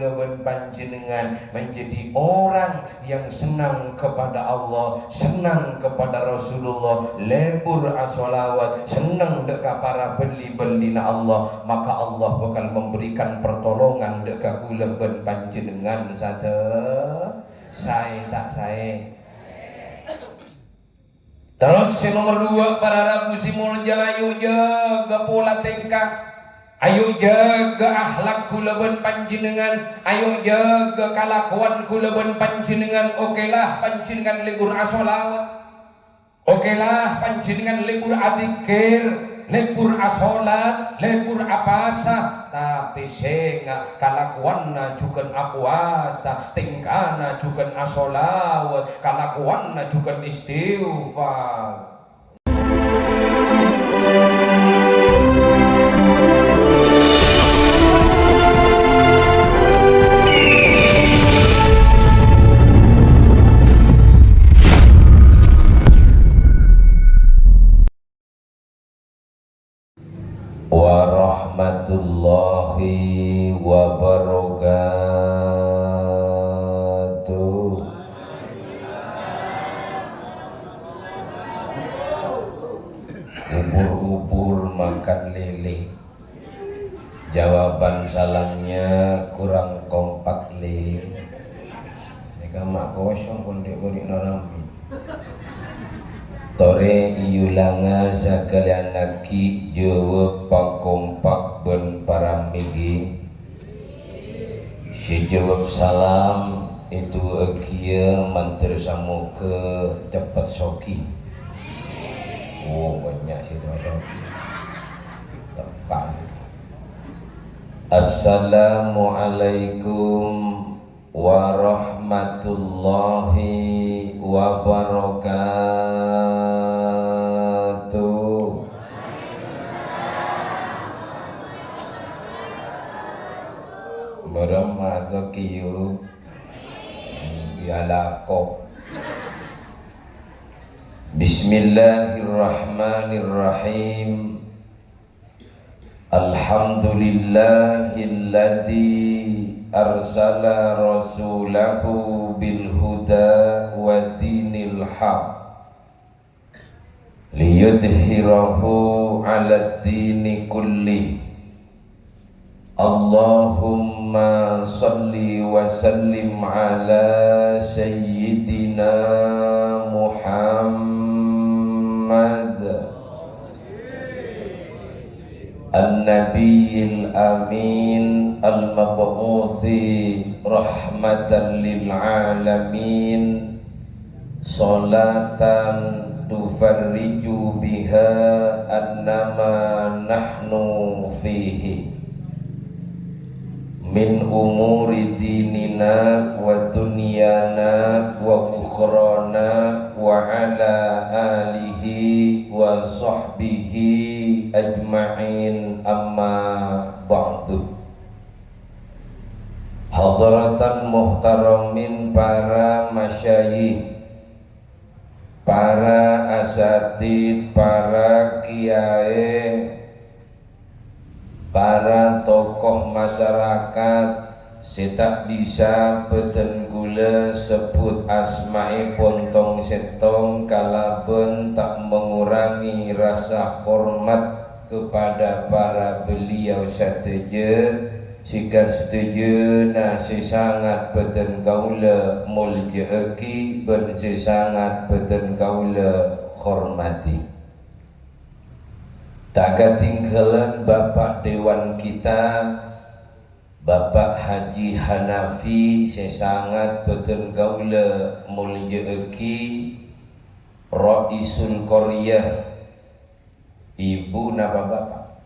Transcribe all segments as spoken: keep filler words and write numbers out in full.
Kaulâ bân panjhennengngan menjadi orang yang senang kepada Allah, senang kepada Rasulullah, lebur asholawat, senang dâ' ka para bâli-bâlina Allah, maka Allah bakal memberikan pertolongan dâ' ka kaulâ bân panjhennengngan sadhâjâ. Saè ta' saè? Terros sè nomer duwâ', para rabu sè molja, ayo jâgâ pola tèngka, ayo jâgâ akhlak kaulâ bân panjhennengngan, ayo jâgâ kalakowan kaulâ bân panjhennengngan. Okelah panjhennengngan lebur asholawat, okelah panjhennengngan lebur adzikkèr, lebur asholat, lebur apowasa, tapè sènga' kalakowanna jhughân apowasa, tèngkana jhughân asholawat, kalakowanna jhughân istighfar. Warahmatullahi wabarakatuh. Ubur-ubur makan lele. Jawaban salamnya kurang kompak, le. Nèka ma' kosong, kon dhi'-budhi'na ramè. Torè èyulanga sakalèyan aghi' jâwâb pakompak bân paramè, ghi. Sè jâwâb salam èdu'aaghiyâ mandhâr samoghâ cepet soghi. Oh, bânnya' sè terro soghi. Teppa'na. Assalamualaikum warahmatullahi wabarakatuh. Bârâmma soghi, yu. Ya lako. Bismillahirrahmanirrahim. Alhamdulillahilladzi arsala rasulahu bil huda wa dinil haq liyudhhirahu 'alad dini kullih. Allahumma shalli wa sallim 'ala sayyidina Muhammad. An-Nabiyyil Amin al-mab'utsi rahmatan lil alamin, sholatan tufarriju biha anna ma nahnu fihi min umuri dinina wa dunyana wa ukhrana wa ala alihi wa sahbihi ajma'in, amma ba'du. Hadratan muhtaramin para masyayikh, para asatidz, para kiyaè, para tokoh masyarakat sè ta' bisa bâdhân kaulâ sebbhut asmaèpon tong-settong kalabân ta' mengurangi rasa hormat kepada para beliau sadhâjâ, sè kasadhâjâna sè sangat bâdhân kaulâ molja'aghi bân sè sangat bâdhân kaulâ hormati. Ta' katinggalan Bapak Dewan kita, Bapak Haji Hanafi sè sangat bâdhân kaulâ molja'aghi, Raisul Qaryah, Ibu napa Bapak?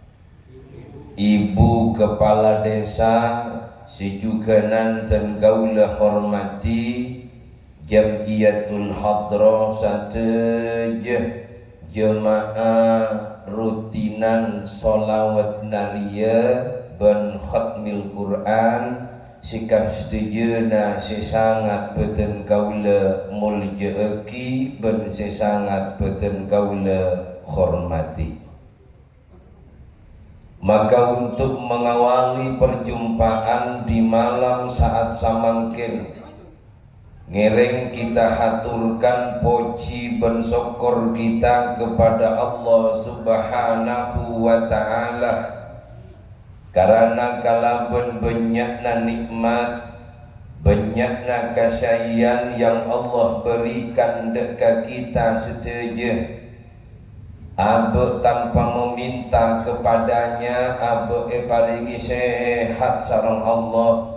Ibu Kepala Desa sè jhughân bâdhân kaulâ hormati, Jam'iyatul Hadrah sadhâjâ, jemaah rutinan sholawat nariyah bân khatmil Qur'an, sè kasadhâjâna sè sangat bâdhân kaulâ molja'aghi bân sè sangat bâdhân kaulâ hormati. Maka untuk mengawali perjumpaan di malam saat samangkèn, ngèrèng kita haturkan puji bân sokkor kita kepada Allah Subhanahu wa Ta'ala, karana kalabân bânnya'na nè'mat, bânnya'na kasaèyan yang Allah berikan dâ' ka kita sadhâjâ. Abâ' tanpa meminta kepadanya, abâ' èparèngè sehat sareng Allah.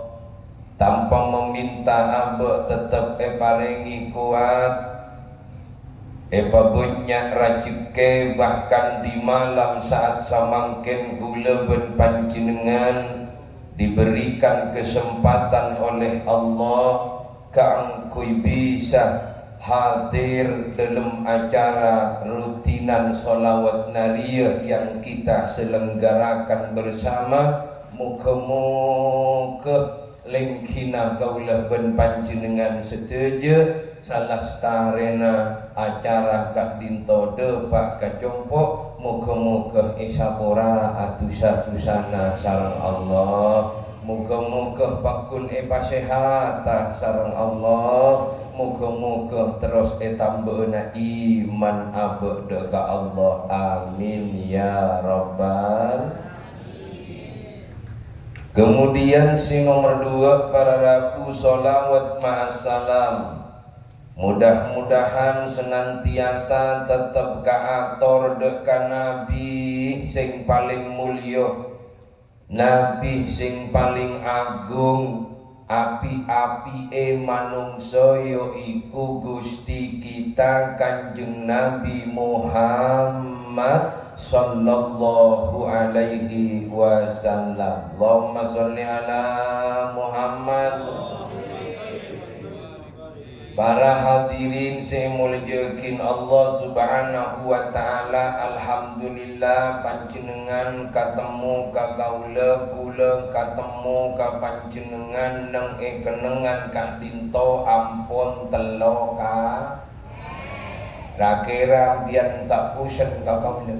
Tanpa meminta, abâ' tettep èparèngè kowat, èpabânnya' rajhekkè, bahkan di malam saat samangkèn kaulâ bân panjhennengngan diberikan kesempatan oleh Allah kaangghuy bisa hadir dalam acara rutinan sholawat nariyah yang kita selenggarakan bersama. Moga-moga lèngghina kaulâ bân panjhennengngan sadhâjâ salastarèna acara ka'dinto dâpa' ka compo', moga-moga èsapora adusa-dusana sareng Allah. Moga-moga pagghun èpasèhata sareng Allah. Moga-moga terros ètambâ'âna iman abâ' dâ' ka Allah. Amin, ya Rabbal. Kemudian, sè nomer dua, para rabu, sholawat ma'assalam. Mudah-mudahan senantiasa tettep kaator dâ' ka Nabi sè palèng mulya, Nabi sè palèng agung, api-api'è manongsa, yaiku Gusti kita Kanjeng Nabi Muhammad sallallahu alaihi wasallam. Allahumma sholli ala Muhammad. Para hadirin sè èmoljâ'aghin Allah Subhanahu wa Ta'ala, alhamdulillah, panjhennengngan katemmo ka kaulâ, kaulâ katemmo ka panjhennengngan neng è kennengngan ka'dinto ampon tello ka-, ra-kèra sampèyan ta' bosen ka kaulâ?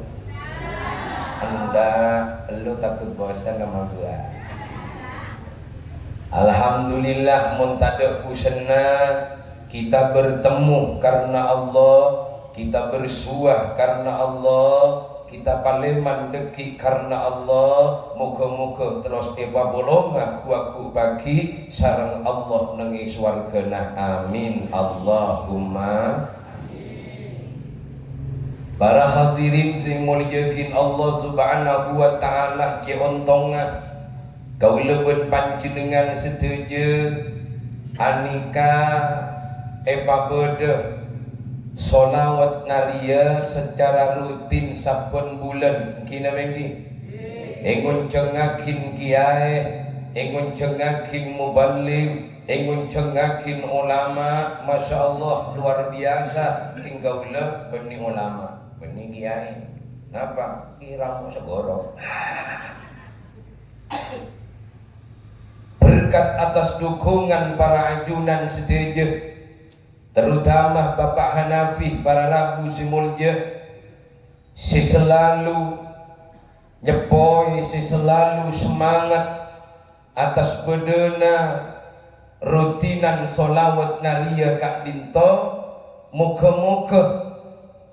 Endâ', lu takut bosen ama gua. Alhamdulillah, mon tadâ' bosenna, kita bertemu karena Allah, kita bersuah karena Allah, kita palèman dâggi' karena Allah. Moga-moga terros èpapolonga ghu-lagghu paghi' sareng Allah neng è sowarghâna. Amin. Allahumma. Para hadirin sè èmoljâ'aghin Allah Subhanahu wa Ta'ala, kè ontongnga kaulâ bân panjhennengngan sadhâjâ anèka èpabâdâ sholawat nariyah secara rutin sabbhân bulân, èngghi napa èngghi? Èngonjhângaghin kiyaè, èngonjhângaghin muballig, èngonjhângaghin ulama, masyaallah, luar biasa, kèng kaulâ bânnè ulama, bânnè kiyaè. Napa? Kèra mo' sagoro. Berkat atas dukungan para ajunan sadhâjâ, terutama Bapak Hanafi, para rabu sè molja, sè selalu nyèppoè, sè selalu semangat atas bâdâna rutinan sholawat nariyah ka'dinto, moga-moga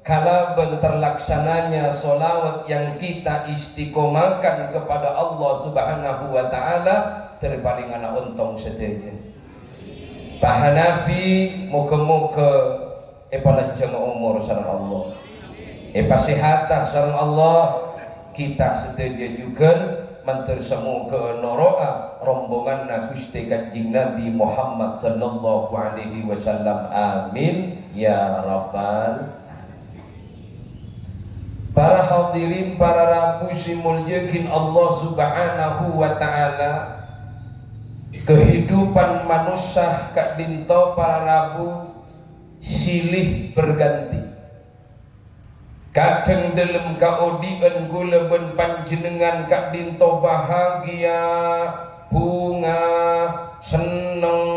kalabân terlaksananya sholawat yang kita istiqomahkan kepada Allah Subhanahu wa Ta'ala, dâri palènganna ontong sadhâjâ. Pak Hanafi, moga-moga èpalanjhânga omor sareng Allah, èpasèhata sareng Allah. Kita sadhâjâ jhughân mandhâr samoga noro'a rombonganna Ghustè Kanjeng Nabi Muhammad sallallahu alaihi wasallam. Amin, ya rabbal. Para hadirin, para rabu sè èmoljâ'aghin Allah Subhanahu wa Ta'ala, kehidupan manossa ka'dinto, para rabu, silih berganti. Kadhâng dâlem kaodi'ân kaulâ bân panjhennengngan ka'dinto bahagia, bhunga, senneng,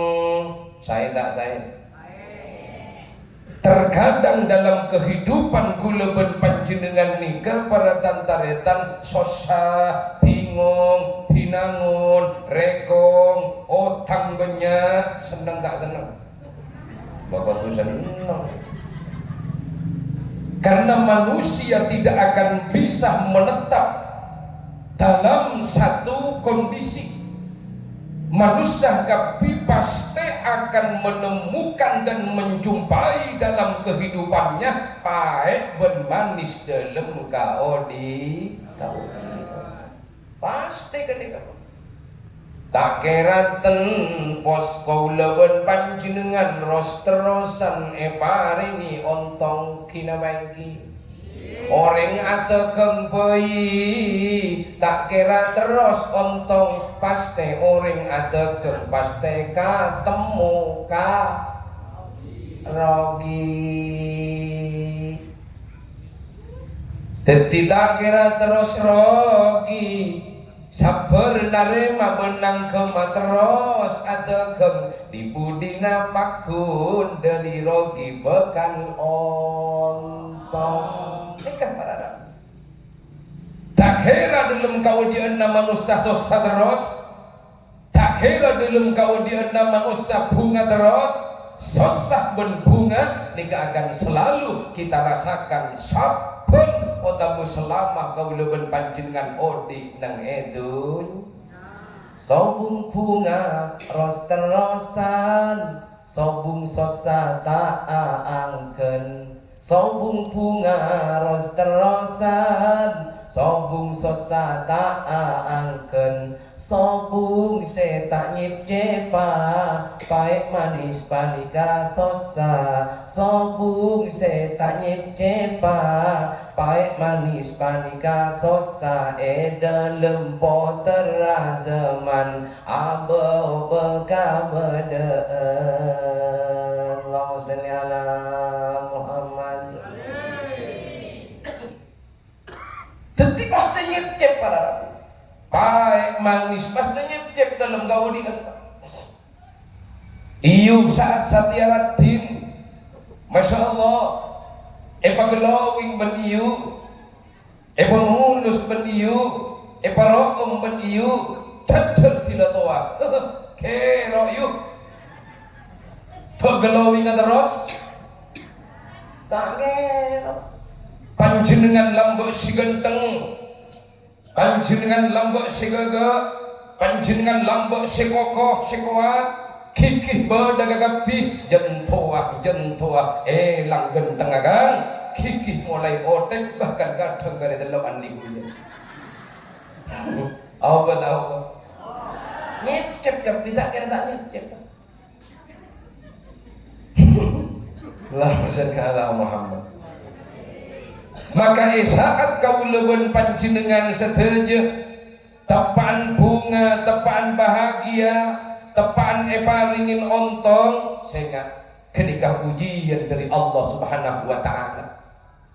saè ta' saè? Terkadang dalam kehidupan kaulâ bân panjhennengngan nèka, para tan-tarètan, sossa, bingong, binangun, rèkong, otang Bânnya' senneng ta' senneng? Bâ' kodhu senneng. Karena manusia tidak akan bisa menetap dalam satu kondisi. Manusia kabbhi pasti akan menemukan dan menjumpai dalam kehidupannya paè' bân manis dâlem kaodhi-, kaodhi'ân. Pasti ghânèka. Ta' kèra ten pos kaulâ bân panjhennengngan ros-terrosan èparèngè ontong ghi-, napa ènggi? Orèng adhâghâng bhâi, ta' kèra terros ontong, pastè orèng adhâghâng pastè katemmo ka-, rogi. Dhâddhi ta' kèra terros rogi, sabbhâr narèma bân nangghâmma terros adhâghâng, dhi-budhina pagghun dhâri rogi bhâkal ontong. Nèka para rabu. Ta' kèra dhâlem kaodhi'ânna manossa sossa terros, ta' kèra dhâlem kaodhi'ânna manossa bhunga terros, sossa bân bhunga nèka akan selalu kita rasakan sabbhân otabâ selama kaulâ bân panjhennengngan odhi' neng è dhunnya. Sobung bhunga ros-terrosan, sobung sossa ta' aangghân. Sobung bhunga ros-terrosan, sobung sossa ta' aangghân. Sobung sè ta' nyepcepa, paè' manis panèka sossa. Sobung sè ta' nyepcepa, paè' manis panèka sossa. È dhâlem potèrra jhâman, abâ-obâ kabâdâ'ân. Allahumma shalli ala Muhammad. Dhâddhi pastè nyepcep, para rabu. Paè' manis pastè nyepcep dhâlem kaodhi'ân. Iyâ, saat satèya raddhin. Masya Allah. Èpaglowing bân iyâ. Èpamulus bân iyâ, èparo'om bân iyâ, jhâjhâl dhila towa. Kèra, yu. Bâ' glowinga terros. Ta' kèra. Panjhennengngan lambâ' sè ghântheng. Panjhennengngan lambâ' sè ghâghâ. Panjhennengngan lambâ' sè koko, sè kowat, ghighina bâdâ kakabbhi, jhân towa, jhân towa, èlang ghântengnga, Kang. Ghighi molaè otek, bahkan kadhâng karè tello' andi' ghulâ. Aobâ ta' aobâ? Nyepcep kabbhi, ta' kèra ta' nyepcep. Allahumma shalli ala Muhammad. Maka è sa'at kaulâ bân panjhennengngan sadhâjâ teppa'an bhunga, teppa'an bahagia, teppa'an èparèngè ontong, sènga', ghânèka ujian dhâri Allah Subhanahu wa Ta'ala.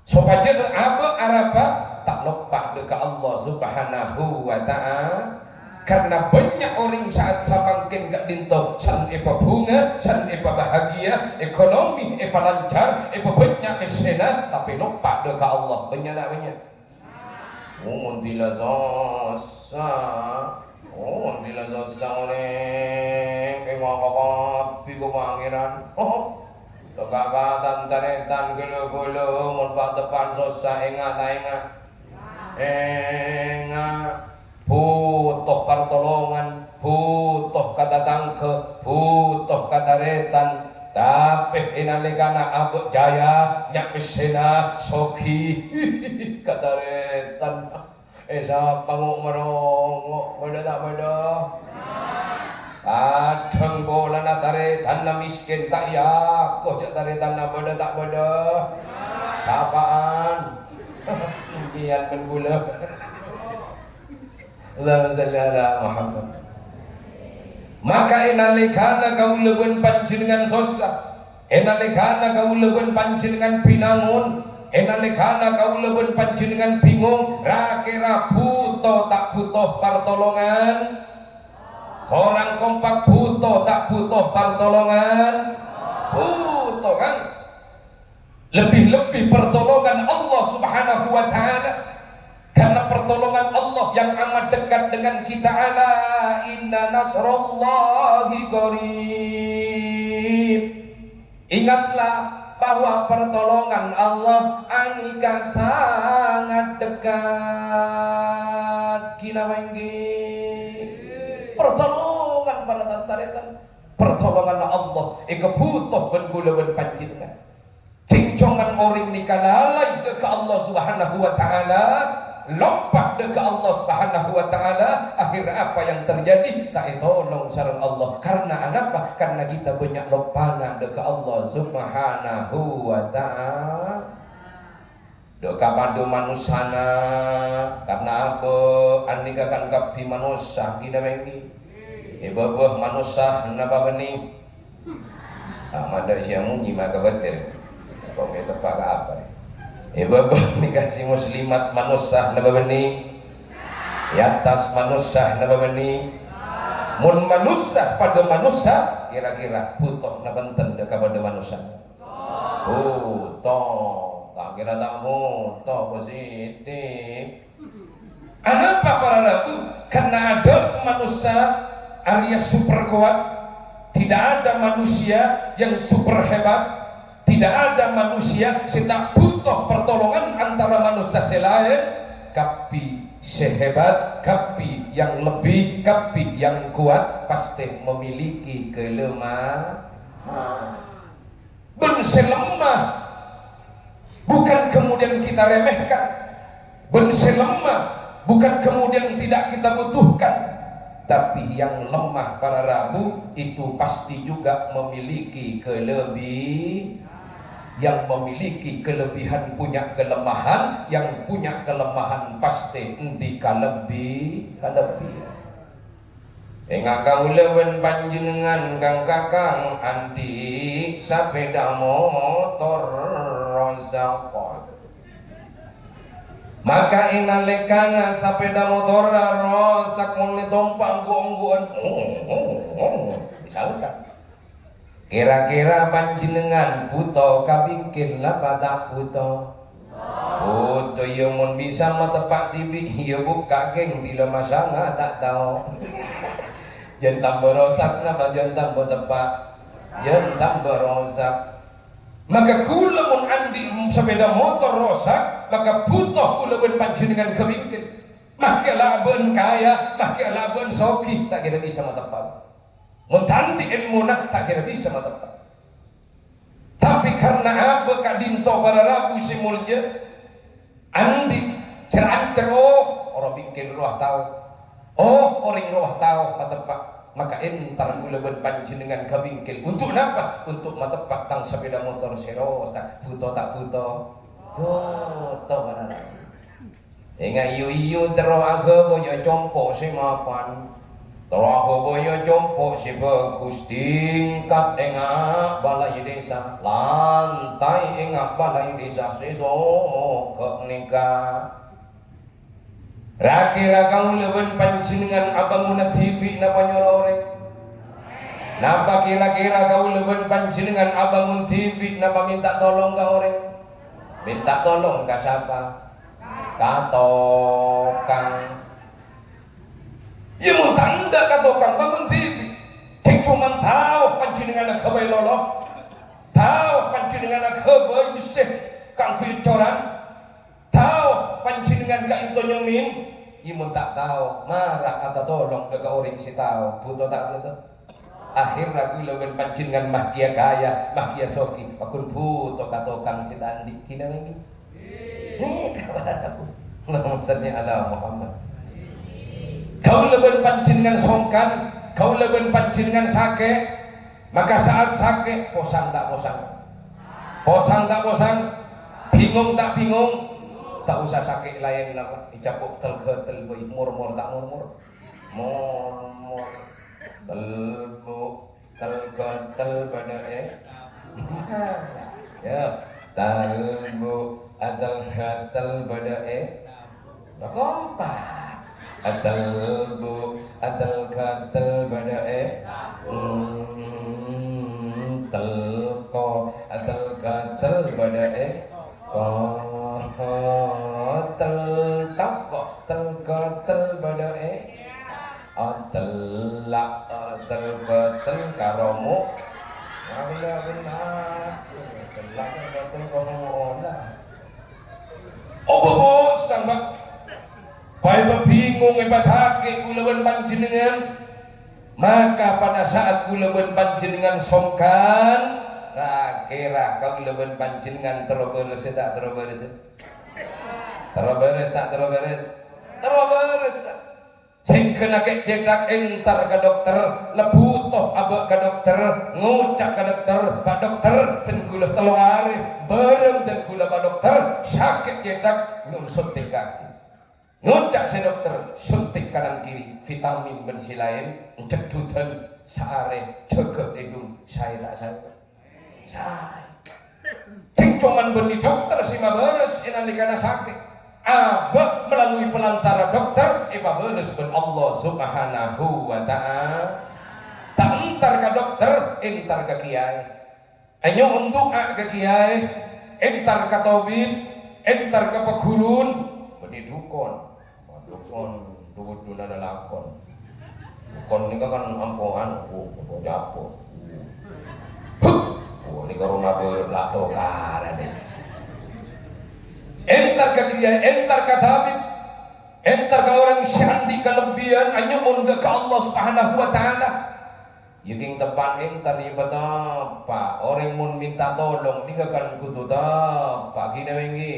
Sopajâ abâ' arapa ta' loppa dâ' ka Allah Subhanahu wa Ta'ala. Karena bânnya' orèng sa'at samangkèn ka'dinto san èpabhunga, san èpabahagia, ekonomi èpalancar, èpabânnya' pèssèna, tapè loppa dâ' ka Allah. Bânnya' ta' bânnya'? Oh, mon dhila sossa. Oh, mon dhila sossa orèng, èngako kabbhi ka Pangèran. Oh, kakadhân tarètan ghâlâ-ghâlâ, mon pa'-teppa'an sossa, enga' ta' enga'? Enga'. Bhuto partolongan, bhuto ka tatangghâ, bhuto ka tarètan. Tapè è nalèkana abâ' jaya, nya' pèssèna, soghi, ka tarètan. Èsapa ngo'-marongo', bâdâ ta' bâdâ? Kadhâng polana tarètanna mèskèn, ta' èako jhâ' tarètanna bâdâ ta' bâdâ? Sapa'an? Sampèyan bân kaulâ. Allahumma shalli ala Muhammad. Maka è nalèkana kaulâ bân panjhennengngan sossa, è nalèkana kaulâ bân panjhennengngan binangun, è nalèkana kaulâ bân panjhennengngan bingung, ra-kèra bhuto ta' bhuto partolongan? Korang kompak, bhuto ta' bhuto partolongan? Bhuto, kan? Lebih-lebih pertolongan Allah Subhanahu wa Ta'ala. Karena pertolongan Allah yang amat dekat dengan kita. Ala inna nasrallahi qarib. Ingatlah bahwa pertolongan Allah anika sangat dekat. Gila menggi. Pertolongan para tartaretan. Pertolongan Allah eka buto bân kaulâ bân panjhennengngan. Cèng-cèngan orèng nèka lalai dâ' ka Allah Subhanahu wa Ta'ala, loppa dâ' ka Allah Subhanahu wa Ta'ala, akhir apa yang terjadi? Ta' ètolong sareng Allah. Karena anapa? Karena kita banyak loppana dâ' ka Allah Subhanahu wa Ta'ala. Dâ' ka padâ manossana, karena apa? Anèka kan kabbhi manossa, ghi na mènggi. È bâbâ manossa napa bânnè? Ah, madâ' sè amonye maka bâter. Kok mè' teppa' ka apa? È bâbâ nèka sè muslimat manossa napa bânnè? È attas manossa napa bânnè? Mon manossa padâ manossa, kira-kira buto napa enten dâ' ka padâ manossa? Buto. Ta' kèra ta' buto, positif. Anapa para rabu? Karena ada manusia arèya super kuat, tidak ada manusia yang super hebat, tidak ada manusia sè ta' buto pertolongan antara manusia sè laèn. Kabbhi sè hebat, kabbhi yang lebih, kabbhi yang kuat pasti memiliki kelemahan. Bân sè lemah bukan kemudian kita remehkan. Bân sè lemah bukan kemudian tidak kita butuhkan. Tapi yang lemah para rabu itu pasti juga memiliki kelebih-, yang memiliki kelebihan punya kelemahan, yang punya kelemahan pasti èndi kalebbi-, kalebbiyan. Enga' kaulâ bân panjhennengngan, kang-kakang, andi' sapèda motor rosak. Maka è nalèkana sapèda motorra rosak, mon ètompa' enggu'-enggu'an, misalkan. Kèra-kèra panjhennengngan buto ka bingkèl napa ta' buto? Buto, iyâ, mon bisa mateppa' dhibi', iyâ, bukka' kèng dhila masanga ta' tao. Jân tamba rosak napa jân tamba teppa'? Jân tamba rosak. Maka kaulâ mon andi' sapèda motor rosak, maka buto kaulâ bân panjhennengngan ka bingkèl. Maskè la bân kaya, maskè la bân soghi, ta' kèra bisa mateppa'. Mon ta' andi' èlmona, ta' kèra bisa mateppa'. Tapè karna apa ka'dinto para rabu sè molja? Andi' cer-ancer, oh, orèng bingkèl rowa tao. Oh, orèng rowa tao mateppa'. Maka entar kaulâ bân panjhennengngan ka bingkèl. Untuk napa? Untuk mateppa' tang sapèda motor sè rosak. Buto ta' buto? Buto, para rabu. Enga' yu-yu terro aghâbâyâ compo' sè mapan. Terro aghâbâyâ compo' sè bhâghus, tingkat enga' balai dhisa, lantai enga' balai dhisa sè soghi nèka. Ra-kèra kaulâ bân panjhennengngan abângona dhibi' napa nyoro orèng? Napa kèra-kèra kaulâ bân panjhennengngan abângon dhibi' napa mènta tolong ka orèng? Mènta tolong ka sapa? Ka tokang. Iyâ, mon ta' endâ' ka tokang, bângon dhibi'. Kèng coma tao panjhennengngan aghâbây lolo. Tao panjhennengngan aghâbây bessè kaangghuy èccoran. Tao panjhennengngan ka'dinto nyemmèn. Iyâ, mon ta' tao, mara atatolong dâ' ka orèng sè tao. Buto ta' buto? Akhèrra kaulâ bân panjhennengngan maskèya kaya, maskèya soghi, pagghun buto ka tokang sè ta' andi'. Ghi na mènggi? Nèka, para rabu. Allahumma shalli ala Muhammad. Kaulâ bân panjhennengngan songkan, kaulâ bân panjhennengngan sakè', maka saat sakè', posang ta' posang? Posang ta' posang? Bingung ta' bingung? Ta' osa sakè' laèn napa? Ècapo' tel-ghâtel bhâi, mormor ta' mormor? Mormor. Telbu, tel-ghâtel bâdâ è. Ya. Telbu, atel-ghâtel bâdâ è. Pakompat. Atel bu, atel ghâtel bâdâ è. Hmm, telko, atel ghâtel bâdâ è. Ko, tel toko, tel Bhâdhân karomo. Wala benar. Kelak bhâdhân karomo ola. Opo posang, Pak? Bhâi pabingung, èpasakè' kaulâ bân panjhennengngan. Maka pada saat kaulâ bân panjhennengngan songkan, ra-kèra kaulâ bân panjhennengngan terro bârâs, ta' terro bârâs? Terro bârâs, ta' terro bârâs? Terro bârâs, ta'? Sèngghâna kè' cèthak entar ka dokter, lebbu to abâ' ka dokter, ngoca' ka dokter, "Pak Dokter, dân kaulâ tello arè bhâreng dân kaulâ, Pak Dokter, sakè' cèthak, nyo'on suntik kakè." Ngoca' sè dokter, suntik kanan kiri, vitamin bân sè laèn, jhâddhudhân saarè, jâgâ tèdung, saè ta' saè? Saè. Sèng coma bânnè dokter sè mabârâs è nalèkana sakè'. Abâ' melalui pelantara dokter èpabârâs bân Allah Subhanahu wa Ta'ala. Ta' entar ka dokter, entar ka kiyaè. Nyo'on du'a ka kiyaè, entar ka tabib, entar ka paghurun, bânnè dukon. Dukon, dukon lalakon. Dukon nèka kan ampo'an, oh, ampo japo. Huh, oh, nèka roma bârâ' la tokaran nèka. Entar ka kiyaè, entar ka tabib, entar ka orèng sè andi' kalebbiyân, anyo'on dâ' ka Allah Subhanahu wa Ta'ala. Yâ, kèng teppa' entar, yâ, pateppa'. Orèng mon minta tolong, nèka kan kodhu teppa', ghi nèka, ènggi?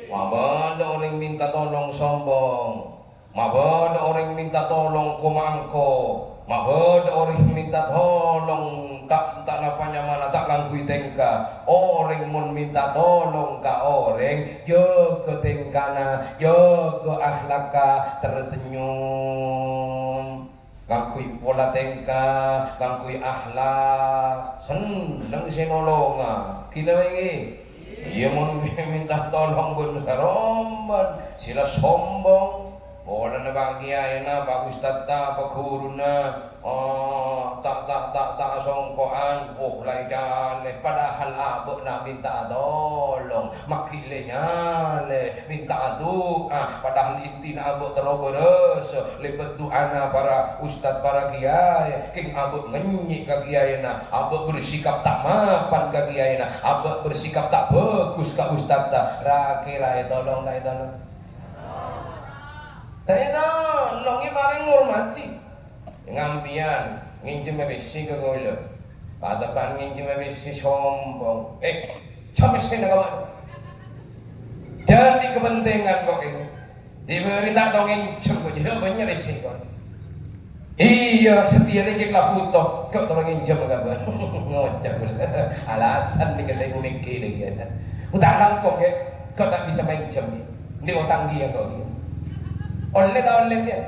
Mabâdâ orèng minta tolong sombong. Mabâdâ orèng minta tolong ko-mangko. Mabâdâ orèng minta tolong ta', ta' napa nyamana, ta' ngangghuy tèngka. Orèng mon minta tolong ka orèng, jâgâ tèngkana, jâgâ akhlakka, tersenyum. Ngangghuy pola tèngka, ngangghuy akhlak, senneng sè nolonga. Ghi nèka, ènggi? Iyâ, mon minta tolong bân sarombân, sè la sombong. Polana pa' kiyaèna, pa' ustadta, pa' ghuruna, oh, ta', ta', ta', ta' songko'an, oh, la ècalè. Padahal abâ'na minta tolong, maghi lè nyalè, minta du'a, padahal intina abâ' terro bârâs, lèbât du'ana para ustad, para kiyaè, kèng abâ' ngènyè' ka kiyaèna, abâ' bersikap ta' mapan ka kiyaèna, abâ' bersikap ta' bhâghus ka ustadta, ra-kèra ètolong ta' ètolong? Ta' ètolong, èparèng ngormadhi. Ngampèyan ngènjhâmâ pèssè ka kaulâ. Pateppa' ngènjhâmâ pèssè sombong. Eh, jhâ' pèssèna ka bâ'na. Jhâ' andi' kapentingan kok, ènggi. Dibâri ta' tao ngènjhâm kok, jhâ' bânnya' pèssè kok. Iyâ, satèya rèng kèng la bhuto, kok terro ngènjhâm ka bâ'na. Ngoca' kaulâ. Alasan nèka sè èmèkkèrè, yâ. Utang langkong, yâ. Kok ta' bisa ngènjhâm, yâ. Andi' otang kèya kok, yâ. Ollè ta' ollè, yâ?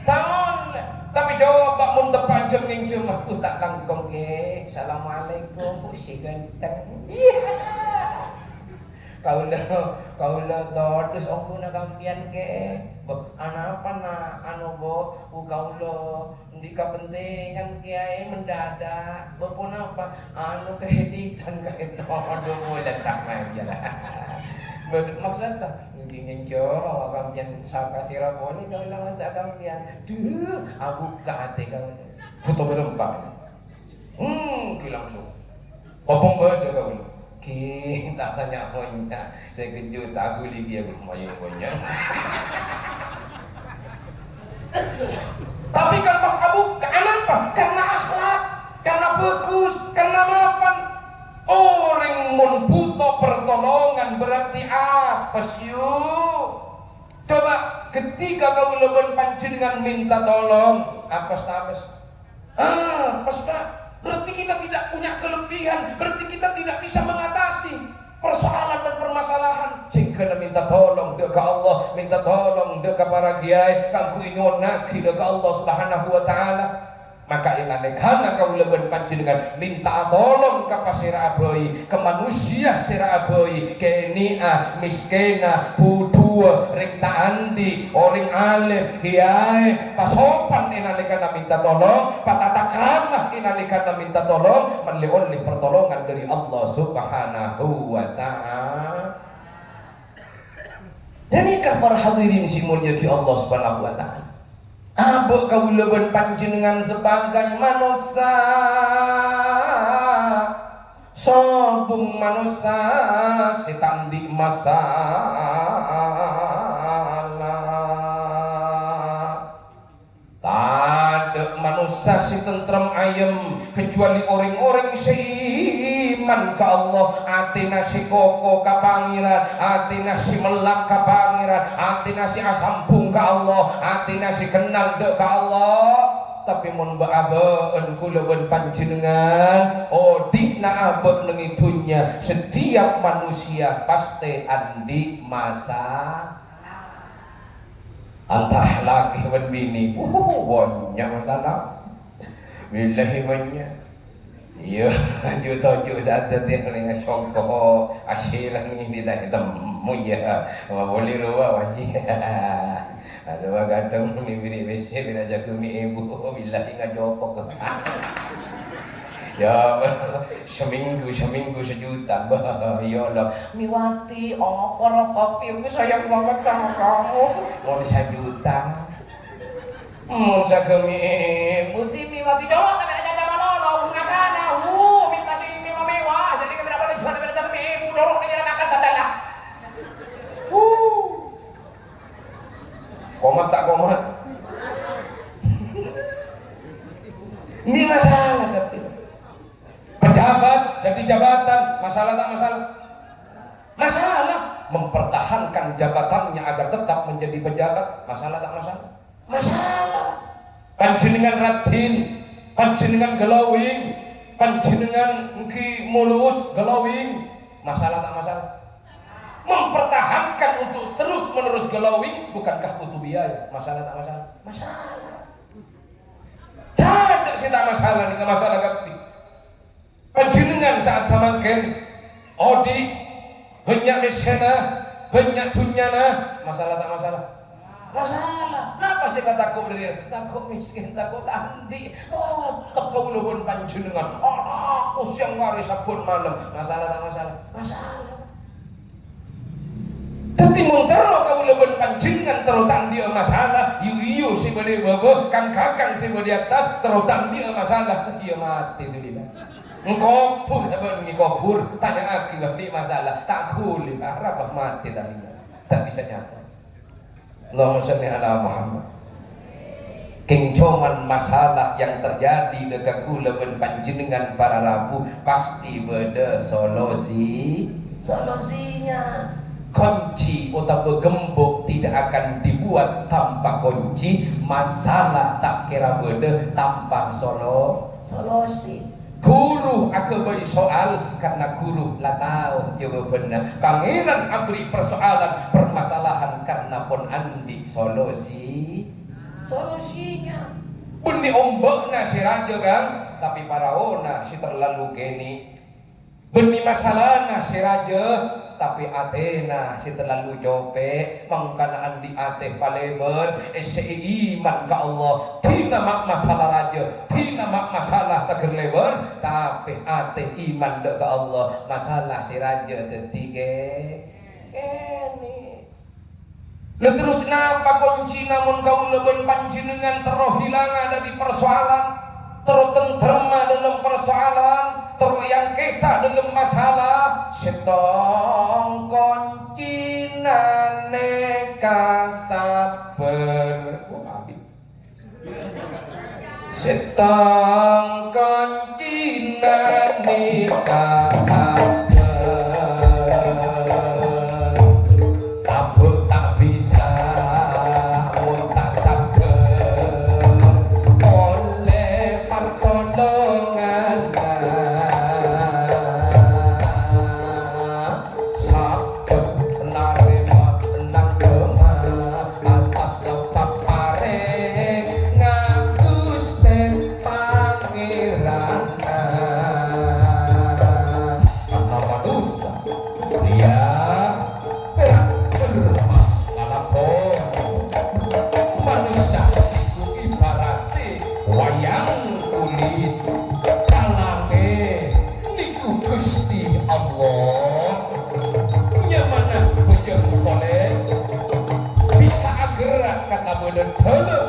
Ta' ollè. Tapè coba mon teppa' jhâm ngènjhâm, aku ta' langkong, Kè. Assalamualaikum, Bu, sè ghântheng. Iyâ. Kaulâ, kaulâ todus ongguna kampèyan, Kè. Bâ, anapa, na'? Anu, Bu, Bu, kaulâ andi' kapentingan, Kèyaè, mendadak. Bâ, ponapa? Anu, kreditan ka'dinto. Adu, bulân ta' majâr. Bâ, maksodda, ènggi ngènjhâm, apa kampèyan saka sèra polè kaulâ manta' kampèyan. Duh, abukka' atè kaulâ. Bhuto bârâmpa. Hmm, ghi langsung. Apa bâdâ kaulâ? Ghi, ta' sanya-ngonya. Sèkèt juta ghuli kèya, mayu ngonya. Tapè kan pas abukka', anapa? Karena akhlak, karena bhâghus, karena mapan. Orèng mon bhuto pertolongan berarti apes, yu. Coba, ketika kaulâ bân panjhennengngan minta tolong, apes ta' apes? Ah, pas, Pak. Berarti kita tidak punya kelebihan, berarti kita tidak bisa mengatasi persoalan dan permasalahan. Sèngghâna minta tolong dâ' ka Allah, minta tolong dâ' ka para kèyaè, kaangghuy nyowonnaghi dâ' ka Allah Subhanahu wa Ta'ala. Maka è nalèkana kaulâ bân panjhennengngan minta'a tolong ka pasèra'a bhâi, ka manusia sèra'a bhâi, kènè'a, mèskènna, budhuwâ, rèng ta' andi', orèng alèm, kèyaè, pasopan è nalèkana minta tolong, patata krama è nalèkana minta tolong, mellè ollè pertolongan dâri Allah Subhanahu wa Ta'ala. Ghânèka para hadirin sè èmoljâ'aghi Allah Subhanahu wa Ta'ala. Abâ' kaulâ bân panjhennengngan sabagai manossa, sobung manossa sè ta' andi' masalah. Tadâ' manossa sè tentrem ayem, kajhâbhâna orèng-orèng sè iman ka Allah, atèna sè koko ka Pangèran, atèna sè mellak ka Pangèran, atèna sè asambhung ka Allah, atèna sè kennal dâ' ka Allah. Tapè mon bâ'-abâ'ân kaulâ bân panjhennengngan, odi'na abâ' neng è dhunnya, setiap manusia pastè andi' masa-, Antara lakè bân binè, wuh, bânnya' masalah. Billahi bânnya'. Iyâ, ju-toju' saat-saat yang songko asèlan ini tak temmo, iyâ. Ma' boleh rowa, wah, iyâ. Ada kadang mimpi di W C, bila jaga mi ibu, billahi ngajopok. Ya, seminggu, seminggu sejuta. Bah, ya Allah. Miwati, oh, para kopi, aku sayang banget sama kamu. Mon sajuta. Mon sagami, putih miwati, cowok, tapi ada caca malolo, ngakana, uh, minta si mewah-mewah, jadi kami dapat jual, tapi ada caca ibu, cowok, tapi ada kakak sadar lah. Uh. Komat ta' komat? Ini masalah, tapi pejabat, jadi jabatan, masalah ta' masalah? Masalah. Mempertahankan jabatannya agar tetap menjadi pejabat, masalah ta' masalah? Masalah. Panjhennengngan raddhin, panjhennengngan glowing, panjhennengngan èngghi mulus glowing, masalah ta' masalah? Mempertahankan untuk terus-menerus glowing, bukankah butuh biaya? Masalah ta' masalah? Masalah. Tadâ' sè ta' masalah, nèka masalah kabbhi. Panjhennengngan saat samangkèn odi', bânnya' mèssèna, bânnya' dhunnyana, masalah ta' masalah? Masalah. Napa sè katako' dhâri, tako' mèskèn, tako' ta' andi'? Totep kaulâ bân panjhennengngan. Anakku sè ngarè sabbhân malem. Masalah ta' masalah? Masalah. Dhâddhi, mon terro kaulâ bân panjhennengngan terro ta' andi'â masalah, yu-, yu sè bâdâ è bâbâ, kang-kakang sè bâdâ è attas, terro ta' andi'â masalah, iyâ matè, Saudara. Èkobhur, sabbhân èkobhur, tanya'aghi, "Bâ', andi' masalah?" Ta' ghuli, arapa matè tadâ'. Ta' bisa nyapa. Allahumma shalli ala Muhammad. Kèng coma masalah yang terjadi dâ' ka kaulâ bân panjhennengngan para rabu, pastè bâdâ solusi-, solusinya. Kunci otabâ gembok tidak akan dibuat tanpa kunci, masalah ta' kèra bâdâ tanpa solo-, solusi. Ghuru aghâbây soal karna ghuru la tao jâwâbhânna. Pangèran aberri' persoalan, permasalahan karna pon andi' solusi-, solusinya. Bânnè ombâ'na sè rajâ, Kang, tapè paraona sè terlalu kènè'. Bânnè masalana sè rajâ, tapè atèna sè terlalu copè'. Mangkana andi' atè palèbâr, èssè'è iman ka Allah. Dhina ma' masalah rajâ, dhina ma' masalah taghâr lèbâr, tapè atè iman dâ' ka Allah. Masalah sè rajâ dhâddhi kè-, kènè'. Lha terros napa koncina mon kaulâ bân panjhennengngan terro hilangnga dâri persoalan, terro tentremma dâlem persoalan, terro èangkèsa dâlem masalah? Sèttong koncina nèka sabbhâr. Wah, abit. Sèttong koncina nèka sabbhâr. Abuk ta' bisa, mon ta' sabbhâr, ollè partolongan. Sabâb narèma nang kemma, attas teptep parèng ngangguste Pangèran. Ana manossa, ya, pèra' derma lalakon. Manossa iku ibarate wayang kulit, talange niku Gusti Allah. Nyamana bojong kole bisa agerak ka tabana dalem.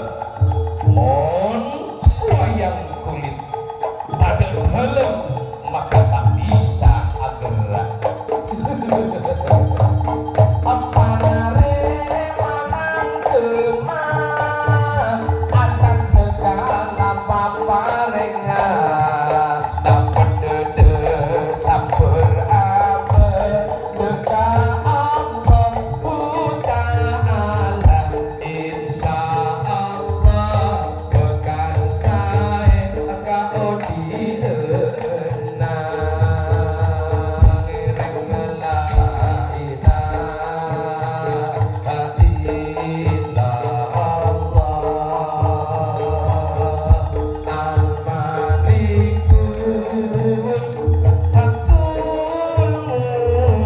Dapet dâdâ sabbhâr abâ' dâ' ka Allahu Ta'ala, insyaallah bhâkal saè kaodi'ânna. Ngèrèng la ilaha illallah. Al-Malikul Haqqul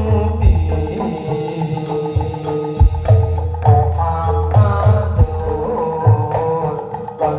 Mubin. Muhammadur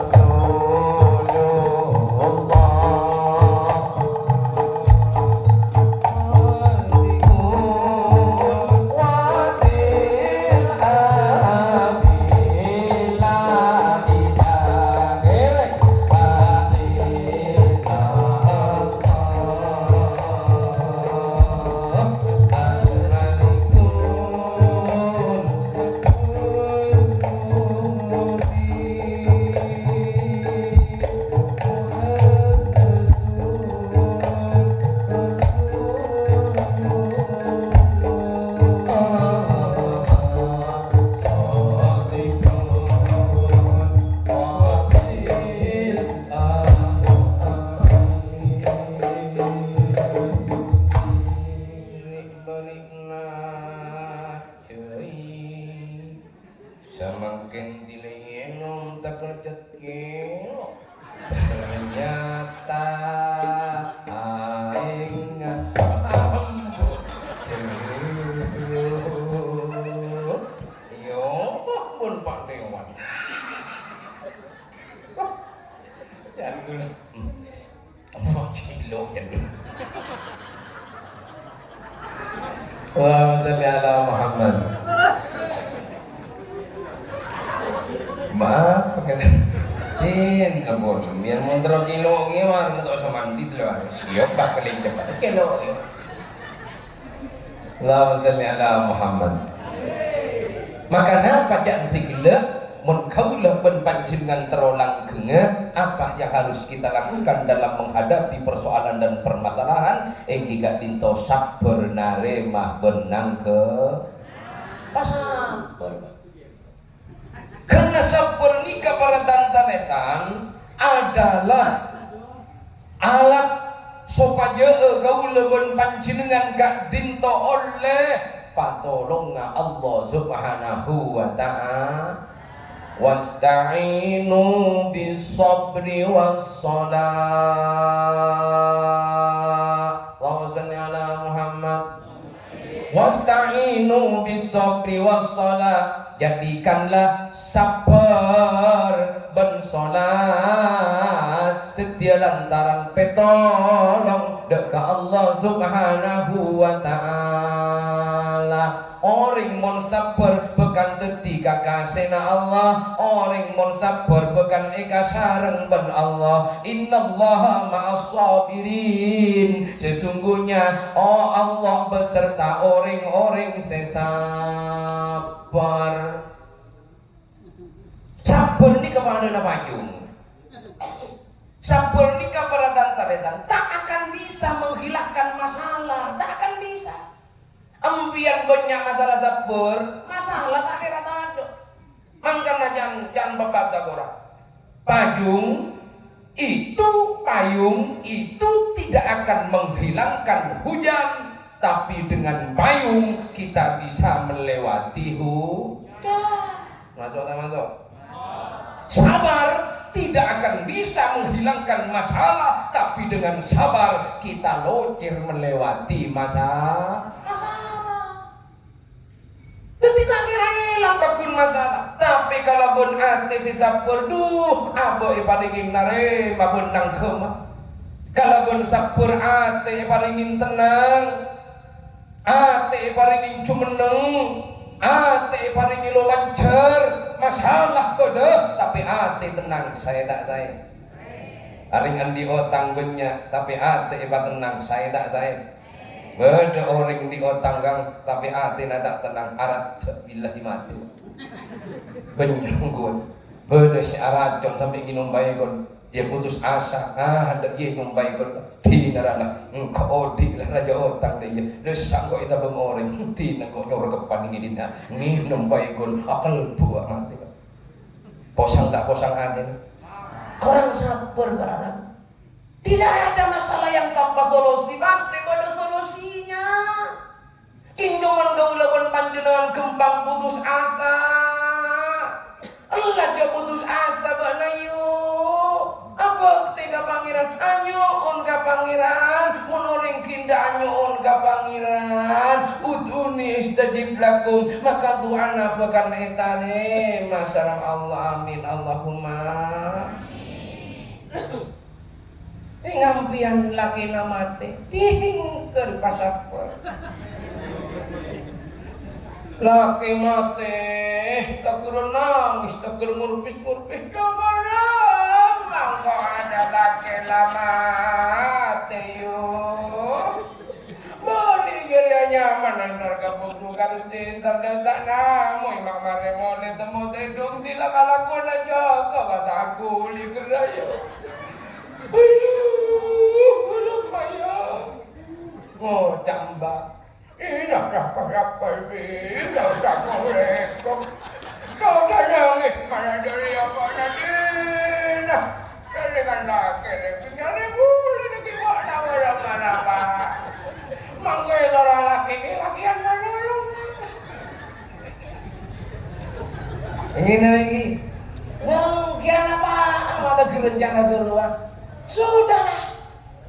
Rasulullah. Samangkèn dilèngènom takerjhât kèlo. Ternyata aèng ambu jero. Yo, pun pandewan. Jan ghulâ. Empat kilo, kan? Allahumma sholli ala Muhammad. Maaf, kan? Din, ampon. Biar mon terro kilo, ghi, mah, ta' osa mandi, tuh, lho. Siap, bak, paling cepet kilo, ghi. Allahumma sholli ala Muhammad. Maka napa ca'na sè ghellâ'? Mon kaulâ bân panjhennengngan terro langghângnga, apa yang harus kita lakukan dalam menghadapi persoalan dan permasalahan? Èngghi ka'dinto sabbhâr narèma bân nangghâ-, pasabbhâr. Karna sabbhâr nèka, para tan-tarètan, adalah alat sopajâ'â kaulâ bân panjhennengngan ka'dinto ollè patolongnga Allah Subhanahu wa Ta'ala. "Wasta'inu bis sabri was shalah." Allahumma shalli ala Muhammad. "Wasta'inu bis sabri was shalah." Jadikanlah sabbhâr bân shalat dhâddhiyâ lantaran pètolong dâ' ka Allah Subhanahu wa Ta'ala. Orèng mon sabbhâr bhâkal dhâddhi kakasèna Allah. Orèng mon sabbhâr bhâkal èkasareng bân Allah. "Innallaha ma'as shabirin." Sesungguhnya, oh, Allah beserta orèng-orèng sè sabbhâr. Sabbhâr nèka padâna pajung. Sabbhâr nèka, para tan-tarètan, tak akan bisa menghilangkan masalah, tak akan bisa. Empèyan bânnya' masalah sabbhâr, masalah ta' kèra tadâ'. Mangkana can, can pepatah korang. Payung itu, payung itu tidak akan menghilangkan hujan, tapi dengan payung kita bisa melewati hujan. Masuk tak masuk? Sabar tidak akan bisa menghilangkan masalah, tapi dengan sabar kita locèr melewati masa-, masalah. Dhâddhi ta' kèra èlang pagghun masalah. Tapè kalabân atè sè sabbhâr, dhu, abâ' èparèngè narèma bân nangghâma. Kalabân sabbhâr atè èparèngè tennang. Atè èparèngè jumenneng, atè èparèngè lo lanjhâr, masalah bâdâ, tapè atè tennang, saè ta' saè? Orèng andi' otang bânnya', tapè atè èpatennang, saè ta' saè? Bâdâ orèng andi' otang, Kang, tapè atèna ta' tennang, arat, billahi mati. Bânnya' ghun. Bâdâ sè aracon sampè' ngènom Baygon. Iyâ putus asa, ah, dâ' iyâ ngènom Baygon. Dinarana, engko' odi' la rajâ otang dâ' iyâ. Dâ' sangko' ètabâng orèng, dinah engko' nyorgâ panèngè dinna'. Ngènom Baygon, akalbu matè, Pak. Posang ta' posang atèna? Korang sabbhâr, para rabu. Tidak ada masalah yang tanpa solusi, pasti bâdâ solusinya. Kèng coma kaulâ bân panjhennengngan ghâmpang putus asa. Ella jhâ' putus asa bâ'na, yu. Abhâktè ka Pangèran, anyo'on ka Pangèran. Mon orèng ghi' endâ' anyo'on ka Pangèran, "Ud'uni astajib lakum," maka du'ana bhâkal ètarèma sareng Allah. Amin, Allahumma. Èngam pèyan lakèna matè, tinggal pasabbhâr. Lakè matè, taghâr nangès, taghâr ngurpis-ngurpis. Coba mangko ada lakè la matè, yu. Bâri' jârèya nyaman entar ka bungku karsi, entar dâ' sana, moy ma' marè molè temmo tèdung, tila kalakowanna jâgâ, bâta ghuli ghârâ, yu. Aduh, lumayan. Ngoca' Mbak. Ina, rapa-rapa, ina, udah kong lekong. Kau sayang, eh, mana dari apa nanti? Nah, dari kan laki, dari punya ribu, ini gimana orang mana, Pak? Mangko ya seorang laki, ini lakian mana lu? Ngènè lagi. Wah, kian apa? Mata gerencana guru, ah. Sudahlah.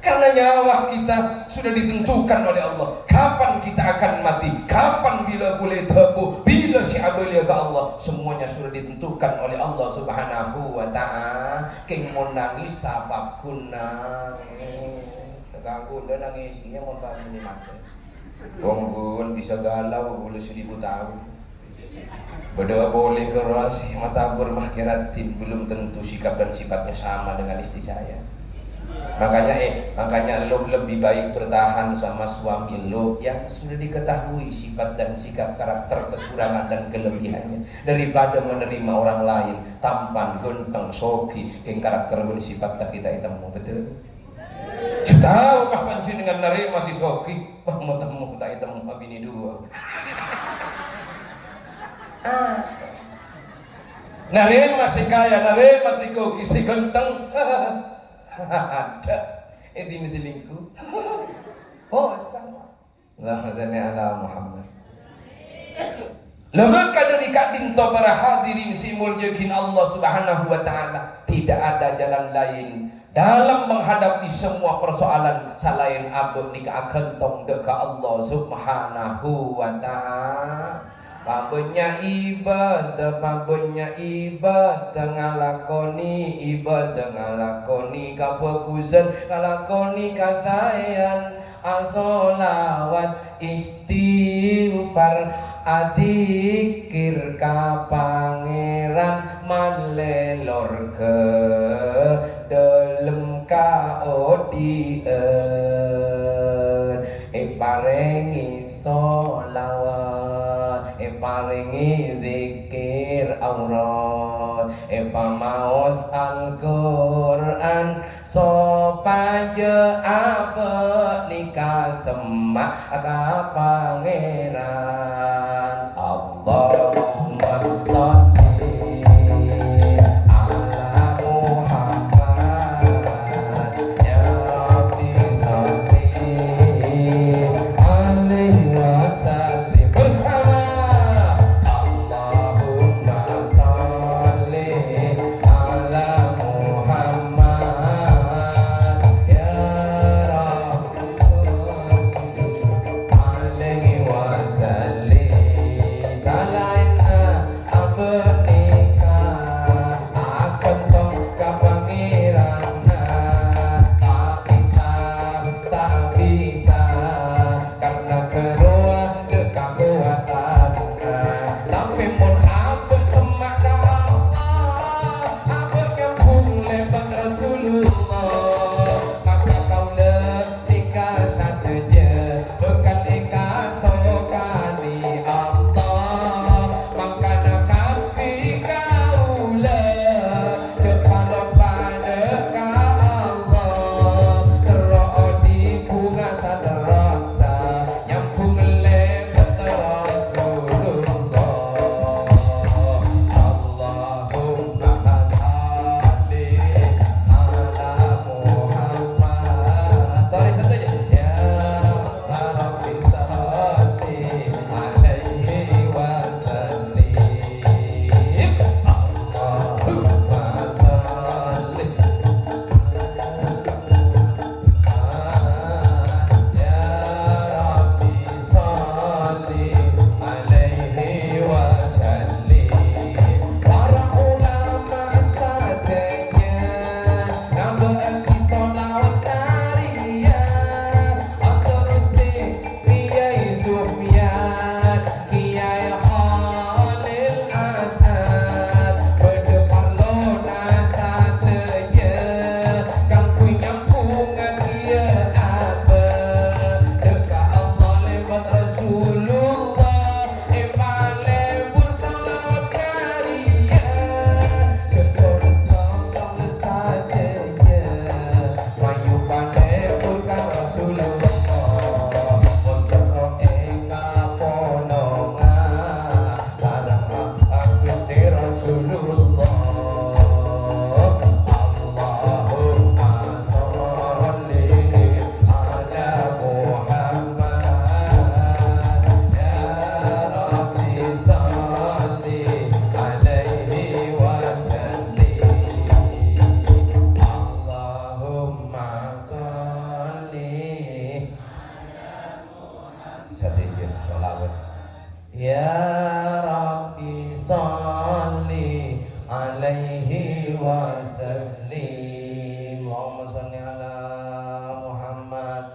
Karena nyawa kita sudah ditentukan oleh Allah. Kapan kita akan mati? Kapan bilâ kulâ èdhâbu? Bilâ sè abâliyâ ka Allah? Semuanya sudah ditentukan oleh Allah Subhanahu wa Ta'ala. Kèng mon nangès, sapa ghun nangès? Ganggu dâ' nangès, iyâ mon pamènè matè. Wong ghun bisa galau puluh seribu taon. Bâdâ polè ghârâ sè matabur mahkeratin, belum tentu sikap dan sifatnya sama dengan istri saya. Makanya, eh, makanya lo lebih baik bertahan sama suami lo yang sudah diketahui sifat dan sikap, karakter, kekurangan dan kelebihannya, daripada menerima orang lain, tampan, ganteng, soghi, kèng karakter bân sifat ta' kita ètemmo, betul? Jhâ' tao, pas panjhennengngan narèma sè soghi, pas mo-temmo ta' ètemmo abinè duwâ'. Ah. Narèma sè kaya, narèma sè soghi, sè ganteng. Adâ', èdina selingkuh. Posang. Allahumma shalli ala Muhammad. Lah, maka dâri ka'dinto para hadirin sè èmoljâ'aghi Allah Subhanahu wa Ta'ala, tidak ada jalan lain dalam menghadapi semua persoalan salaèn abâ' nèka aghântong dâ' ka Allah Subhanahu wa Ta'ala. Pabânnya' ibadah, pabânnya' ibadah, ngalakonè ibadah, ngalakonè kabhâghusân, ngalakonè kasaèyan. Asholawat, istighfar, adzikir ka Pangèran, malè lorghâ dâlem kaodi'ân. Èparèngè sholawat, èparèngè dzikir aurat, èpamaos Al-Qur'an, sopajâ abâ' nèka semma' ka Pangèran. Allahumma sholli ala Muhammad, ya Rabbi sholli alaihi wasallim. Bersama. Allahumma sholli ala Muhammad, ya Rabbi sholli alaihi wasallim. Shalawat. Ya Rabbi shalli alaihi wa sallim. Allahumma shalli ala Muhammad.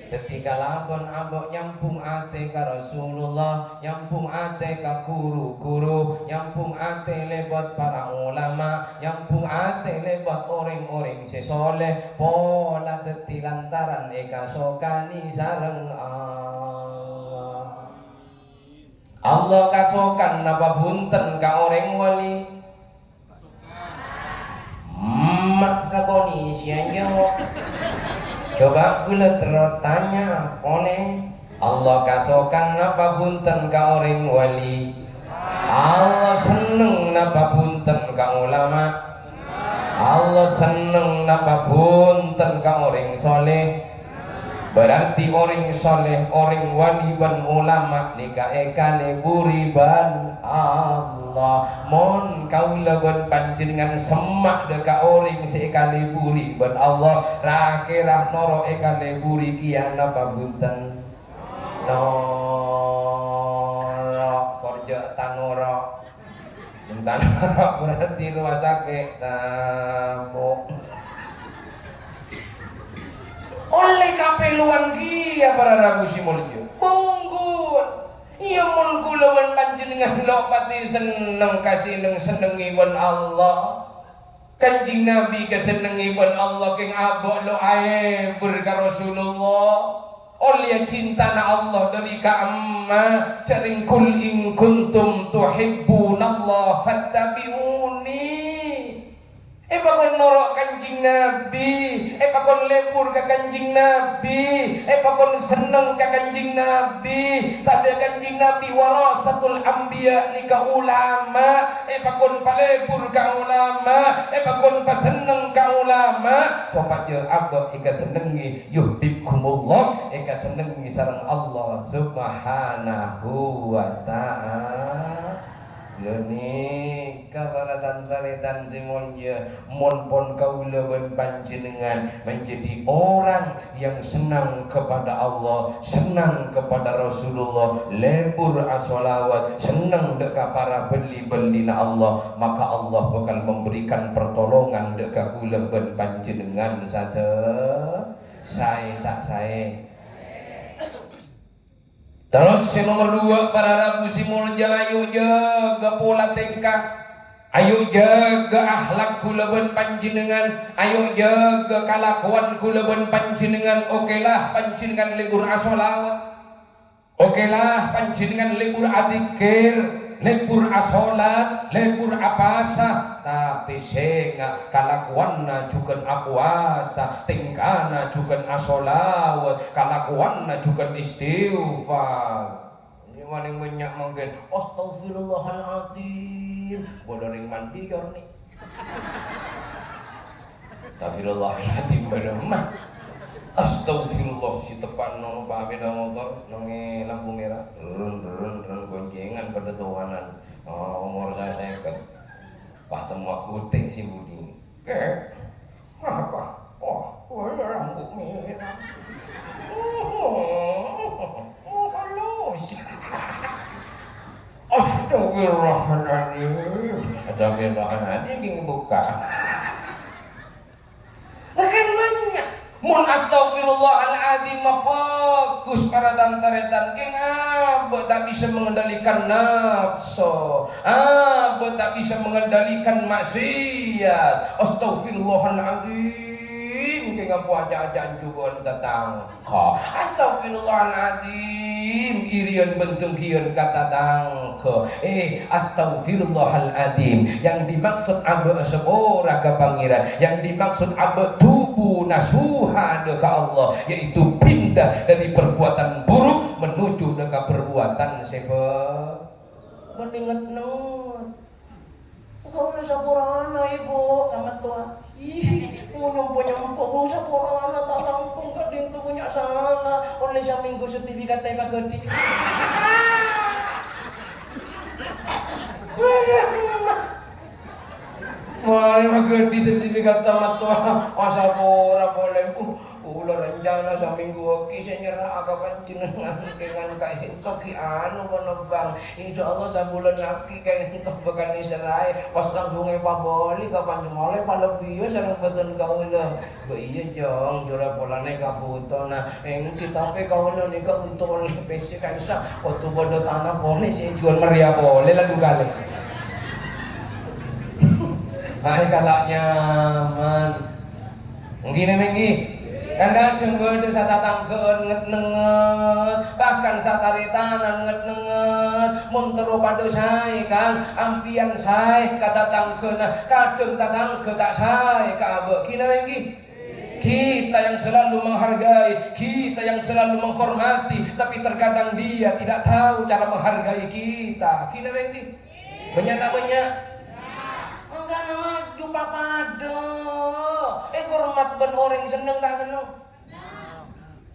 Dhâddhi kalabân abâ' nyambhung atè ka Rasulullah, nyambhung atè ka ru-ghuru, nyambhung atè lèbât para ulama, nyambhung atè lèbât orèng-orèng sè sholeh, pola dhâddhi lantaran èkasokanè sareng Allah. Allah kasokan napa bhunten ka orèng wali? Emma' sakonè' sè ajâwâb. Coba kaulâ terro tanya polè. Allah kasokan napa bhunten ka orèng wali? Allah senneng napa bhunten ka ulama? Allah senneng napa bhunten ka orèng sholeh? Berarti orèng sholeh, orèng wali bân ulama nèka èkalèburi bân Allah. Mon kaulâ bân panjhennengngan semma' dâ' ka orèng sè èkalèburi bân Allah, ra-kèra noro' èkalèburi kèya napa bhunten? Noro', kor jhâ' ta' noro'. Mon ta' noro' berarti rowa sakè', tabok. Ollè kapèlowan kèya para rabu sè molja. Bungkol. Iyâ, mon kaulâ bân panjhennengngan lo' patè senneng ka sè neng-sennengngè bân Allah. Kanjeng Nabi kasennengngè bân Allah kèng abâ' lo' aèbâr ka Rasulullah. Ollèya cintana Allah dâri ka'imma, jhâreng, "Qul in kuntum tuhibbunallaha fattabi'uni." Èpakon noro' Kanjeng Nabi, èpakon lebur ka Kanjeng Nabi, èpakon senneng ka Kanjeng Nabi. Tadâ' Kanjeng Nabi warasatul anbiya nèka ulama, èpakon palebur ka ulama, èpakon pasenneng ka ulama, sopajâ abâ' èkasennengngè, yuhibbukumullah, èkasennengngè sareng Allah Subhanahu wa Ta'ala. Lho, nèka para tan-tarètan sè molja, mon pon kaulâ bân panjhennengngan menjadi orang yang senang kepada Allah, senang kepada Rasulullah, lebur asholawat, senneng dâ' ka para bâli-bâlina Allah, maka Allah bakal memberikan pertolongan dâ' ka kaulâ bân panjhennengngan sadhâjâ. Saè ta' saè? Terros sè nomer duwâ', para rabu sè molja, ayo jâgâ pola tèngka, ayo jâgâ akhlak kaulâ bân panjhennengngan, ayo jâgâ kalakowan kaulâ bân panjhennengngan. Okelah panjhennengngan lebur asholawat, okelah panjhennengngan lebur adzikir, lebur asholat, lebur apowasa, tapè sènga' kalakowanna jhughân apowasa, tèngkana jhughân asholawat, kalakowanna jhughân istighfar. Iyâ, palèng bânnya' mangkèn, "Astaghfirullahaladzim." Bâdâ rèng mandi, corni. Astaghfirullahaladzim, bâdâ emma. Astaghfirullah, sè teppa' noro' pamèda motor, neng è lampu mèra. Run, run, run, goncengan padâ towanan. Oh, omor saè sèket. Pas temmo aku tèng sè budi. Kè? Apa? Oh, oh, rambut merah. Oh, oh, halus. Astagfirullahaladzim. Astagfirullahaladzim, ghi' buka. Kan bânnya'. Mon astaghfirullahaladzim mah bhâghus para tan-tarètan, kèng abâ' ta' bisa mengendalikan nafsu, abâ' ta' bisa mengendalikan maksiat. Astaghfirullahaladzim, kèng ampo aca'-aca'an jhubâ'ân tatangghâ. Astaghfirullahaladzim, irian bân dengkian ka tatangghâ. Eh, astaghfirullahaladzim. Yang dimaksud abâ' sapora ka Pangèran, yang dimaksud abâ' tubu nasuha dâ' ka Allah, yaitu pindah dari perbuatan buruk menuju dâ' ka perbuatan sè bhâ-, mendingan nengngan. Kaulâ saporana, Ibu, ka mattowa. Ih, nyompo-nyompo, Bu, saporana ta' langkong ka'dinto bânnya' sala. Ollè samènggu sertifikat ta' èpaghâdhi. Marè maghâdhi sertifikat ta' mattowa, asapora polè, Bu. Kaulâ ra Jhâ' samènggu aghi sè nyerra'a ka panjhennengngan, kèng ka'ènto ghi' anu ponapa, Bang. Insyaallah sabulân aghi ka'ènto bhâkal nyerra'a, pas langsung èpabâli ka panjhennengngan, molaè palebbiyâ sareng bhâdhân kaulâ. Bâ iyâ, Jhung, jhâ' ra polana kabhutowan. Èngghi, tapè kaulâ nèka onto ollè pèssè ka'issa', kodhu bâdâ tana polè sè èjhuwâl marèya polè la du kalè. Aè kala' nyaman. Èngghi napa èngghi? Kan kadhâng bâdâ satatangghâ'ân nget-nengnget, bahkan sataretanan nget-nengnget. Mon terro padâ saè, Kang, ampèyan saè ka tatangghâna, kadhâng tatangghâ ta' saè ka abâ'. Èngghi napa èngghi? Kita yang selalu menghargai, kita yang selalu menghormati, tapi terkadang dia tidak tahu cara menghargai kita. Èngghi napa èngghi? Bânnya' ta' bânnya'? Mangkana maju papadâ. Èhormat bân orèng senneng ta' senneng?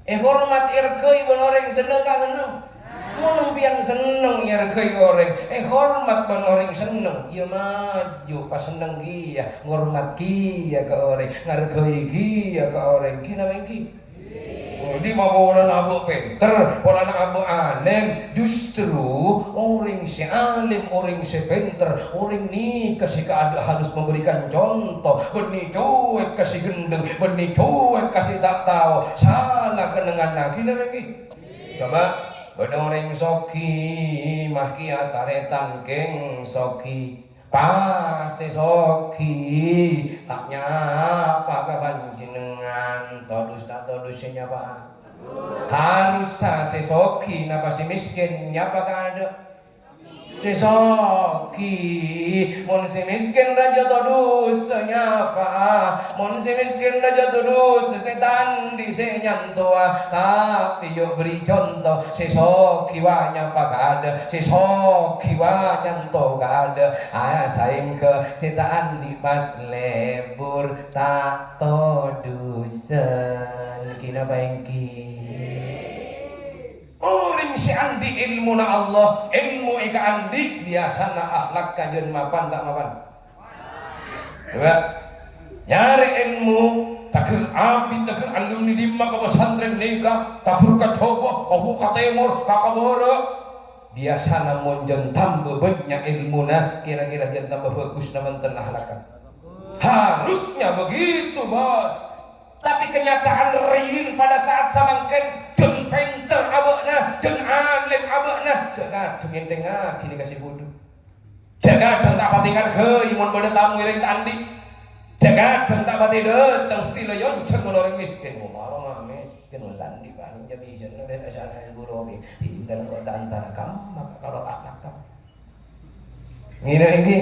Èhormat, èarghâi bân orèng senneng ta' senneng? Mon sampèyan senneng èarghâi orèng, èhormat bân orèng senneng, iyâ maju pas senneng kèya, ngormat kèya ka orèng, ngarghâi kèya ka orèng. Èngghi napa èngghi? Dhâddhi, ma' polana abâ' pènter, polana abâ' alèm, justru orèng sè alèm, orèng sè pènter, orèng nèka sè kaadâ' harus memberikan conto, bânnè cowèk ka sè ghendheng, bânnè cowèk ka sè ta' tao, sala kennengnganna. Èngghi napa èngghi? Coba, bâdâ orèng soghi, ma' kèya tarètan kèng soghi. Pas sè soghi ta' nyapa ka panjhennengngan, todus ta' todus sè nyapa'a? Harus sè soghi napa sè mèskèn nyapa kaadâ'? Sè soghi. Mon sè mèskèn rajâ todus sè nyapa'a? Mon sè mèskèn rajâ todus sè ta' andi' sè nyantowa. Tapè iyâ beri conto, sè soghi wa nyapa kaadâ', sè soghi wa nyanto kaadâ'. Ah, saèngghâ sè ta' andi' pas lebur ta' todusen. Èngghi napa èngghi? Orèng sè andi' èlmona Allah, èlmo èkaandi', biyasana akhlakka jân mapan ta' mapan? Coba. Nyarè èlmo, taghâr abit, taghâr alumni dimma ka pesantren nèka, taghâr ka Jhâbâ, ka, ka tèmor, ka, ka bârâ'. Biyasana mon jân tamba bânnya' èlmona, kèra-kèra jân tamba bhâghus napa bhunten akhlakka? Harusnya begitu, Bos. Tapè kenyataan real pada saat samangkèn, jân pènter abâ'na, jân alèm abâ'na, jhâ' kadhâng ènthèngngaghi nèka sè bhudhu. Jhâ' kadhâng ta' patè ngarghâi mon bâdâ tamoy orèng ta' andi'. Jhâ' kadhâng ta' patè dâteng, tèla èyonjhâng mon orèng mèskèn. Oh, mara ma' mèskèn mon ta' andi', palèng jhâ' bisa nabè asana ilmu robi. Tinggal kok ta' antara kamma kalau tak lakam. Ngènè èngghi?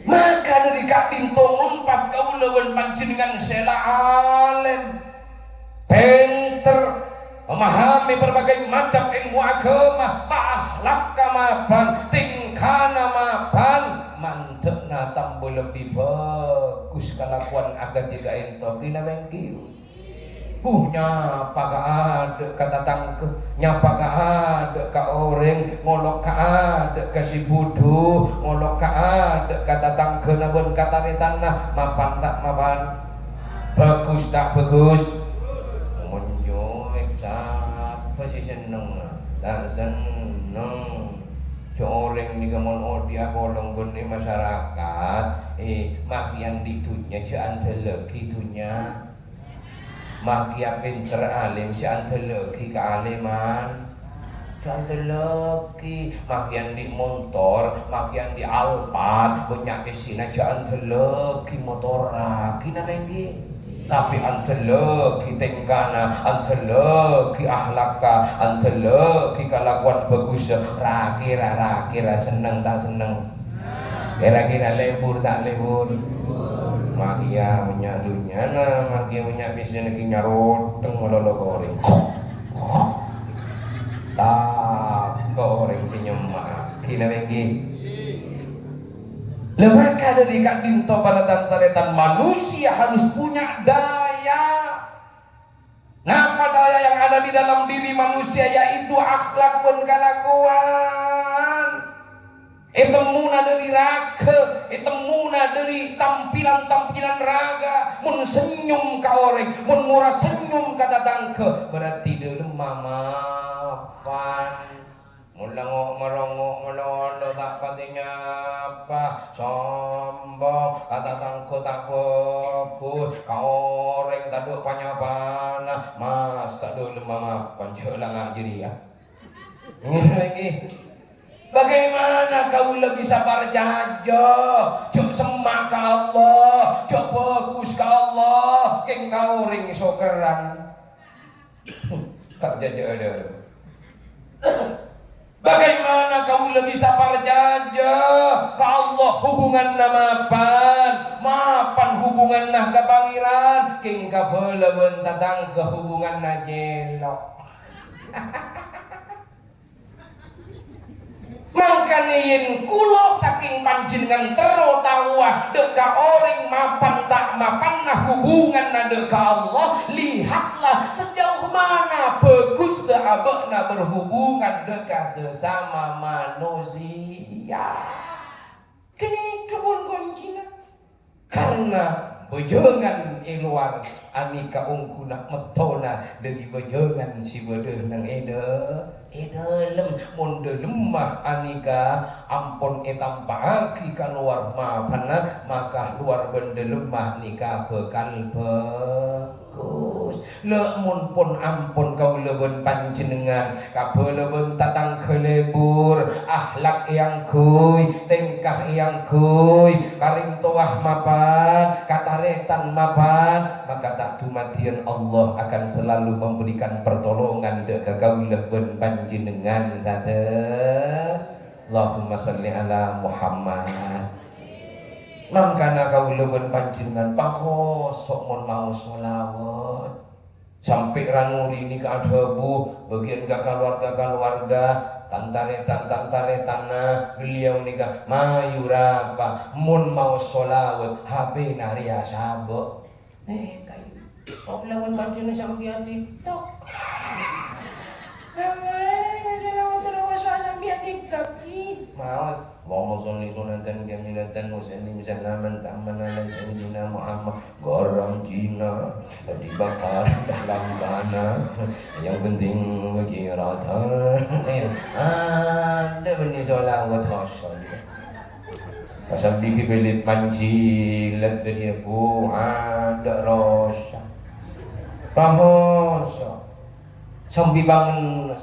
Maka dâri ka'dinto mon pas kaulâ bân panjhennengngan sè la alèm, pènter, memahami berbagai macam ilmu agama, akhlakka mapan, tèngkana mapan, mandhâ'na tamba lebbi bhâghus kalakowan akadhi ka'dinto. Èngghi napa èngghi? Uh, nyapa kaadâ' ka tatangghâ, nyapa kaadâ' ka orèng, ngolok kaadâ' ka sè bhudhu, ngolok kaadâ' ka tatangghâna bân ka tarètanna, mapan ta' mapan? Bhâghus ta' bhâghus? Mon jhâ' sapa sè senneng? Ta' senneng. Jhâ' orèng nèka mon odi' apolong bân è masyarakat, eh, ma' ghi' andi' dhunnya, jhâ' andellaghi dhunnya. Ma' ghi' pènter alèm, jhâ' andellaghi kaalèman. Jhâ' andellaghi. Ma' ghi' andi' montor, ma' ghi' andi' Alphard, bânnya' pèssèna, jhâ' andellaghi motorra. Èngghi napa èngghi? Tapè andellaghi tèngkana, andellaghi akhlakka, andellaghi kalakowan bhâghussa. Ra-kèra, ra-kèra senneng ta' senneng? Kèra-kèra lebur ta' lebur? Ma' ghi' bânnya' dhunnyana, ma' ghi' bânnya' pèssèna, ghi' nyarotèng malolo ka orèng. Tako' orèng sè nyemma'a. Èngghi napa èngghi? Lah, maka dâri ka'dinto para tan-tarètan, manusia harus punya daya. Napa daya yang ada di dalam diri manusia? Yaitu akhlak bân kalakowan. Ètemmona dhâri raghâ, ètemmona dhâri tampilan-tampilan raghâ. Mon senyum ka orèng, mon mora senyum ka tatangghâ, berarti dhâlemma mapan. Mon lengo' marongo' malolo ta' patè nyapa, sombong, ka tatangghâ ta' bhâghus, ka orèng tadhâ' panyapana, masa' dhâlemma mapan, jhâ' la nga' jârèya. Ngènè, ngghi. Bagaimana kaulâ bisa parcajâ, jhâ' semma' ka Allah, jhâ' bhâghus ka Allah, kèng ka orèng sokerran? Parcajâ, adâ. Bagaimana kaulâ bisa parcajâ ka Allah hubunganna mapan, mapan hubunganna ka Pangèran, kèng kabâlâ bân tatangghâ hubunganna cellok. Mangkana yèn kaulâ sakèng panjhennengngan terro taowa dhâ' ka orèng mapan ta' mapanna hubunganna dhâ' ka Allah, lihatlah sejauh mana bagussa abâ'na berhubungan dhâ' ka sesama manusia. Ghânèka pon koncèna. Karna bhâjângan è lowar anèka ongghuna mettona dhâri bhâjângan sè bâdâ neng è dâ-, è dâlem. Mon dâlemma anèka ampon ètampa'aghi ka lowar mapanna, maka lowar bân dâlemma nèka bhâkal bhâ-, Gus, lè' mon pon ampon kaulâ bân panjhennengngan, kabâlâ bân tatangghâ lebur, akhlak èangghuy, tèngka èangghuy, ka rèng towa mapan, ka tarètan mapan, maka ta' dumadiyân Allah akan selalu memberikan pertolongan dhâ' ka kaulâ bân panjhennengngan sadhâjâ. Allahumma shalli ala Muhammad. Mangkana kaulâ bân panjhennengngan pakoso' mon maos sholawat. Sampè' ranori nèka adhâbu bâgiyân ka kalowarga-kalowarga, tan-tarètan-tan-tarètanna beliau nèka, mayu rapa mon maos sholawat, H P-na rèya sabâ'. Eh, kayu. Kok lawan bajuna sampeyan TikTok? Ngapain ini sholawat terus sampèyan TikTok? Ih, maos. Allahumma sholli sholatan kamilatan wa sallim salaman tamman ala sayyidina Muhammad. Garam Cina dibakar dalam tanah. Yang penting bagi rata. Ada bânnè sholawat, masya Allah. Pasal bigi belit manjilat beri aku, ada rosa. Pahoso. Sambi bangen.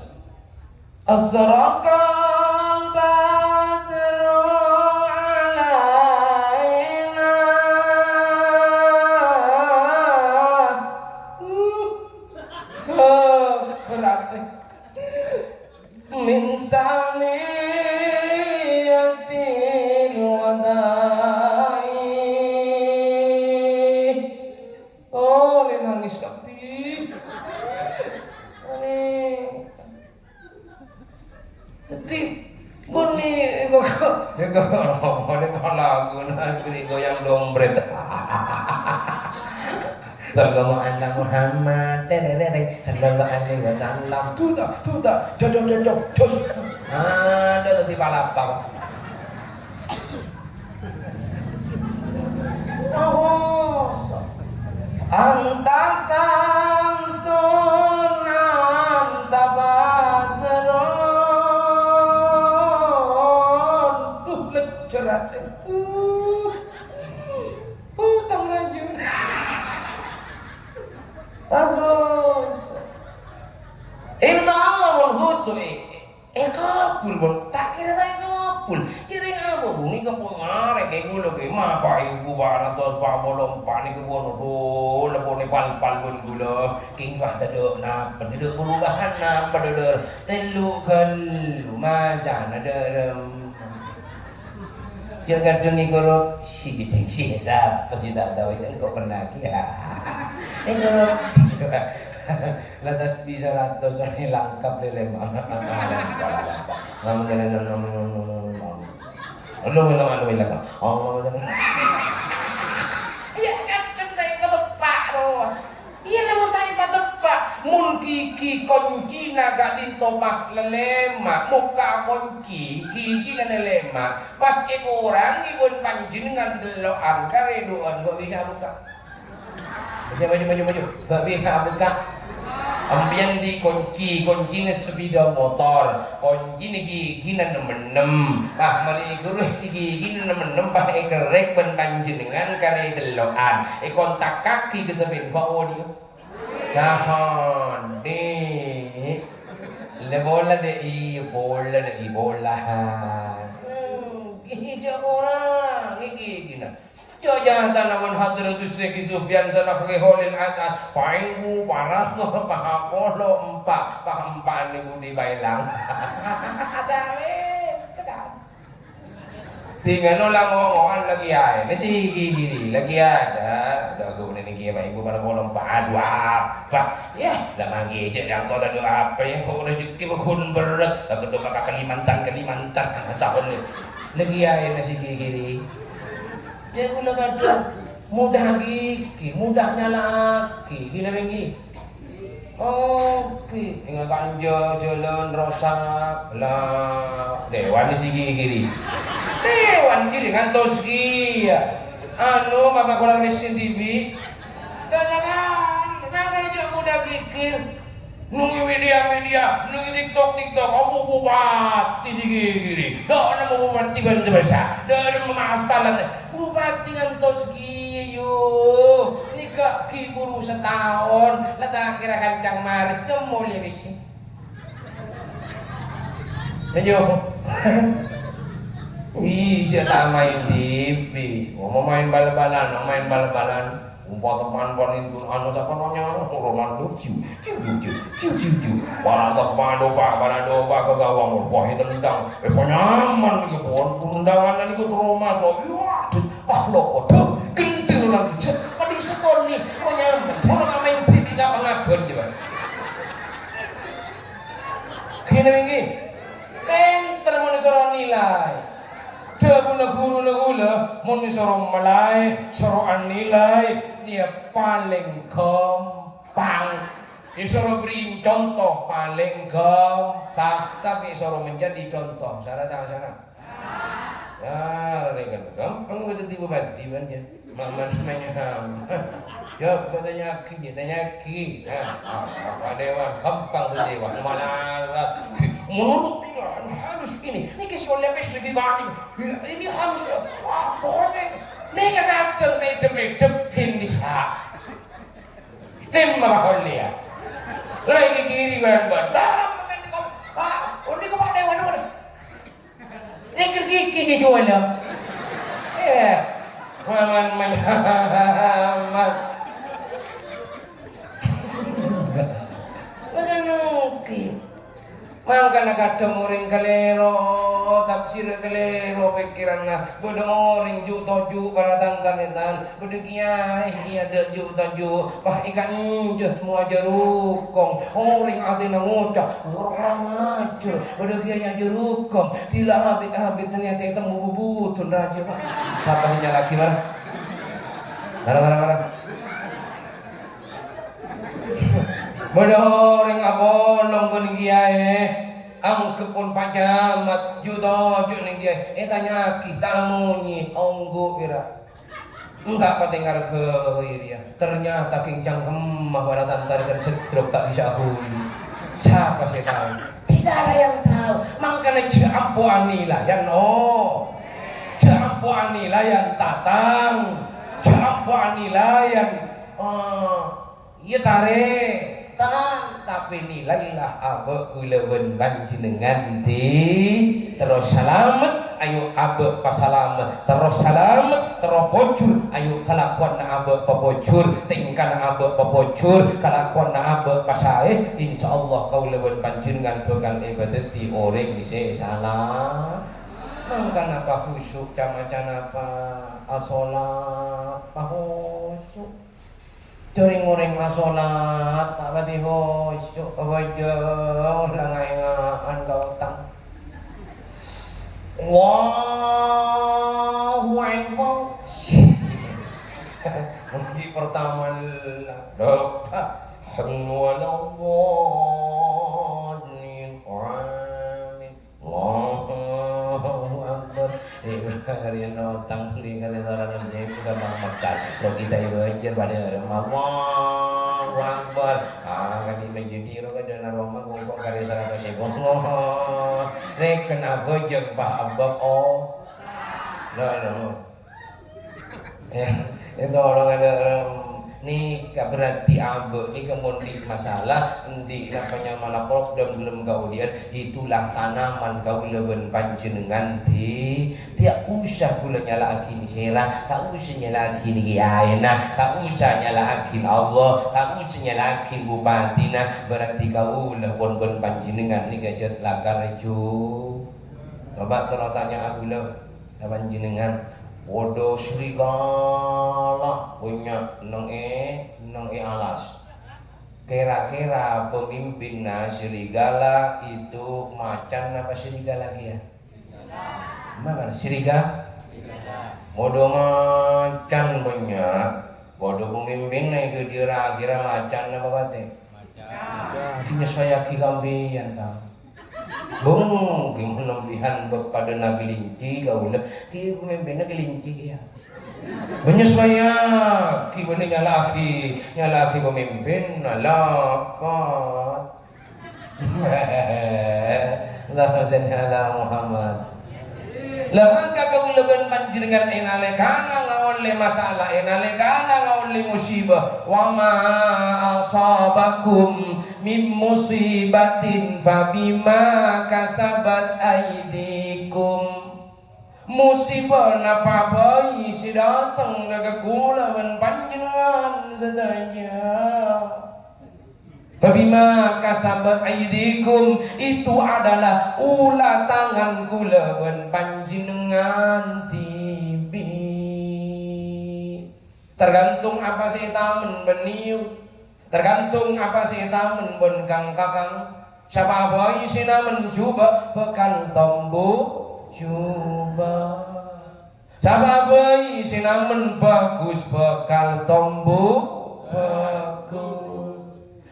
Asraqal badru alaina. Uh, ke-, kerate. Min saniyatil wada'i. Tolè nangès kabbhi. Anè. Dhâddhi, bânnè kok, ya kok, bânnè malah guna beri goyang dompet. Sallallahu ala Muhammad, derereng, sallallahu alaihi wasallam. Duta, duta, jojo, jojo, jos. Ada tadi palapa. Awas. Anta samsun, anta badrun. Duh, lejjhâr atè. Uh. Utang rajin. Bagus. Insya Allah, mon khusyuk, eh, eh, kabul, mon. Ta' kèra ta' kabul. Jârèya apa, Bu? Nèka pon ngarè' ka kaulâ, Bu. Mapa ibu, Pak, ratos pa' polo empa' nèka pon, aduh, la pon èpal-pal bân kaulâ. Kèng wah tadâ' napa, tadâ' perubahan napa, tadâ' tello' ghâllu, macana dârem. Jhâ' kadhâng èkorupsi, ghi' dhing sè sapa sè ta' tao, engko' pernah ghi. Èkorupsi. Lantas bisa ratos orèng langkap lèlè. Anu, anu, anu, anu. Anu, anu, anu, anu. Anu, anu. Iyâ, kadhâng ta' èpateppa', rowa. Iyâ, lamon ta' èpateppa', Mon gigi koncina ka'dinto pas lalèma', mokka' konci, gigina lalèma', pas èkorangè bân panjhennengngan dello'an karè du'an, bâ' bisa abukka'. Maju, maju, maju, maju. Bâ' bisa abukka'. Empèyan andi' konci, koncina sepeda motor, koncina gigina nem-ennem. Pas marè ghuru sè gigina nem-ennem, pas èkerrèk bân panjhennengngan karè dello'an. Èkontakkaghi ka sapèn, bâ' odi'â. Tahon, Dhi'. La pola, Dhi', iyâ pola, Dhi', pola. Hmm, ghi' jhâ' korang, ghi' gina. Jhâ' jhâtana mon Hadratus Syekh Sufyan Saleh Kholil As'ad, paèbu, paratos, pahapolo, empa', paha empa' nèko dhi' paèlang. Adawis, sekarang. Tinggal nolang ngowan lagi ae. Nasi gigi, lagi ada. Udah aku ini kiye, Pak Ibu, pada bolong, Pak. Aduh, apa? Ya, lah mangke cek di angkot, aduh, apa ya? Kok rezeki pun berat. Aku tuh ke Kalimantan, Kalimantan. Tahun ini. Lagi ae nasi gigi. Ya, gula kadang. Mudah gigi, mudah nyala aki. Gila, Benggi. Oke, enggak kanja jalan rosak. Lah, dewan di sigi kiri. Dewan kiri ngantos kia. Anu, Bapak Kular mesin T V. Dagangan, nang kalau cuma muda pikir. Nunggu media-media, nunggu TikTok-TikTok, apa bupati sigi kiri. Dak nama bupati kan dewasa. Dak nama aspalan. Bupati ngantos kia, yo. Nika ghi' buru sataon, la ta' kèra kancang marè, kemmo lè bisi. Ayo. Ija ta' maèn T V. Mau maèn bal-balan, maèn bal-balan. Umpat teman pon itu anu sapa namanya? Ronaldo, ciu, ciu, ciu, ciu, ciu, ciu, ciu. Para teman dopa, para dopa ke gawang, wah, tendang. Eh, penyaman ke pohon, perundangan ini ke teroma, kok. Iya, aduh, ah, lo, aduh, gendel orang kejat. Mati sekon nih, penyaman. Sama nggak main T V, nggak pengabon, coba. Gini, gini. Pènter mon èsoro nilai. Dhâbuna ghuruna kaulâ, mon èsoro malaè, soro anilai, ya palèng ghâmpang. Èsoro bherri'in conto, palèng ghâmpang. Tapè èsoro menjadi conto, sara ta' sara? Nah, rèng kan ghâmpang dhâddhi bupati, bân, ya. Maman menyamar. Ya, bertanya lagi, ya, tanya lagi. Nah, apa dewan? Gampang tuh dewan. Malarat. Menurut dia, halus ini. Ini kasih oleh pes lagi kali. Ya, ini halus ya. Wah, pokoknya. Ini kan kadang edep-edep bisa. Lima bahon dia. Lagi kiri, bân, bân. Dalam, bân, bân. Pak, ini ke Pak Dewan, bân. Nèkèr gigi sè juwâlâ. Eh, maman manyaman. Bukan mungkin. Mangkana kadhâng orèng kalèro, tafsirra kalèro pèkkèranna. Bâdâ orèng ju'-toju' para tan-tarètan. Bâdâ kiyaè, iyâ, dâ' ju'-toju'. Wah, èkanjâ mowa jhârukong. Orèng atèna ngoca', "Wah, kurang ajar. Bâdâ kiyaè ajhârukong. Dila abit-abit, ternyata ètemmo bubudhun rajâ, Pak." Sapa sè nyala'aghi, mara? Mara, mara, mara. Bâdâ orèng apolong bân kiyaè. Angghep pon Pak Camat, ju'-toju' nèng kiyaè. Ètanya'aghi, ta' amonyè, ongghu pèra'. Enggak patè ngarghâi rèya. Ternyata kèng cangkemma wala tan-tarètan sedrop ta' bisa ahuli. Sapa sè tao? Tidak ada yang tahu. Mangkana jhâ' ampo anilaian, oh. Jhâ' ampo anilaian tatang. Jhâ' ampo anilaian, eh, Iyâ, tarètan, tapè nilailah abâ' kaulâ bân panjhennengngan, Dhi'. Terros salamet, ayo abâ' pasalamet. Terros salamet, terros pojhur, ayo kalakowanna abâ' papojhur, tèngkana abâ' papojhur, kalakowanna abâ' pasaè. Insyaallah kaulâ bân panjhennengngan bhâkal èpadhâddhi orèng sè sala. Mangkana pahusu' ca-maca napa? Asolat, pahusu'. Jhâ' rèng-orèng asolat, ta' patè hoso', abhâjâng, la nga'-ènga'an ka otang. Allahu Akbar. Mungkin pertama la, dopa. Hamdu wala dhalin. Amin. Allahu Akbar. Ibarat otang di kali saratus ribu gampang mekar. Lo kita ibu ajar pada orang Allahu Akbar. Ah, kadi majidi lo kada naroma kongkong kali saratus ribu. Allah. Reken apa jeng pah abab oh. Lo, lo. Ya, itu orang ada orang nèka berarti abâ' nèka mon andi' masalah, andi' napa nyamana problem-problem kaulâ, itulah tanaman kaulâ bân panjhennengngan, Di. Tidak usah kaulâ nyala'aghi sèra, tak usah nyala'aghi kiyaèna, tak usah nyala'aghi Allah, tak usah nyala'aghi bupatina, berarti kaulâ pon bân panjhennengngan nèka jhât lakar ju. Coba terus tanya kaulâ. Ka panjhennengngan, padâ serigala bânnya' neng è, neng è alas. Kira-kira pemimpinna serigala itu macan apa serigala kèya? Mangkana seriga-, padâ macan bânnya', padâ pemimpinna itu kira-kira macan apa patè'? Macan. Artinya saya kaulâ sampèyan, Kang. Bung, gimana pihan be-, padâna kelinci kaulâ, ki pemimpinna kelinci kèya. Penyesuaian, ki bânnè nyala'aghi, nyala'aghi pemimpin, lapet. Allahumma shalli ala Muhammad. Lah, mangka kaulâ bân panjhennengngan è nalèkana ngaollè masalah, è nalèkana ngaollè musibah, "Wa ma asabakum min musibatin fa bima kasabat aidikum." Musibah napa bhâi sè dâteng ka kaulâ bân panjhennengngan sadhâjâ. "Fa bima kasabat aidikum," itu adalah ulah tangan kaulâ bân panjhennengngan dhibi'. Tergantung apa sè ètamen bân niyot. Tergantung apa sè ètamen bân kang-kakang. Sapa bhâi sè namen jhubâ' bhâkal tombu jhubâ'. Sapa bhâi sè namen bhâghus bhâkal tombu bhâghus.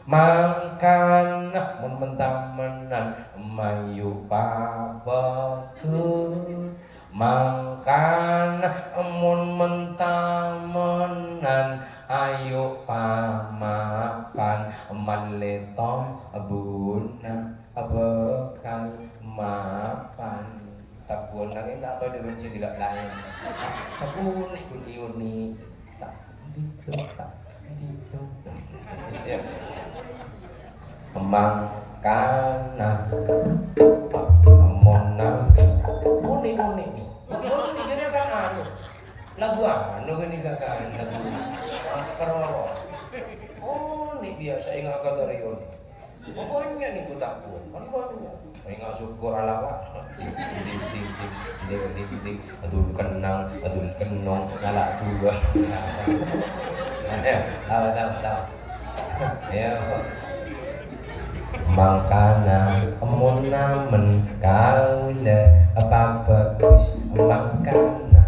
Mangkana mon men-tamennan mayu pabhâghus. Mangkana mon men-tamennan ayu pamapan, mallè tombuna bhâkal mapan. Tabbuna nangèng ta' padâ bân sè ghellâ' laèn. Sakonè' ghun iyoni. Tak, didung, tak, didung. Ya. Mangkana, monna, muni, muni. Muni jârèya kan anu. Lagu anu ghânèka kan, lagu apa, Roro? Oh, nè' biyasa enga' ka Toriyoni. Pokoknya ning kota pun, kan banyak. Enga' syukur alawa. Ding, ding, ding, ding, ding, ding. Adul kenang, adul kenong, ngala' dua. Ya, tahu, tahu, tahu. Ya. Mangkana, mon namen kaula apa bagus mangkana.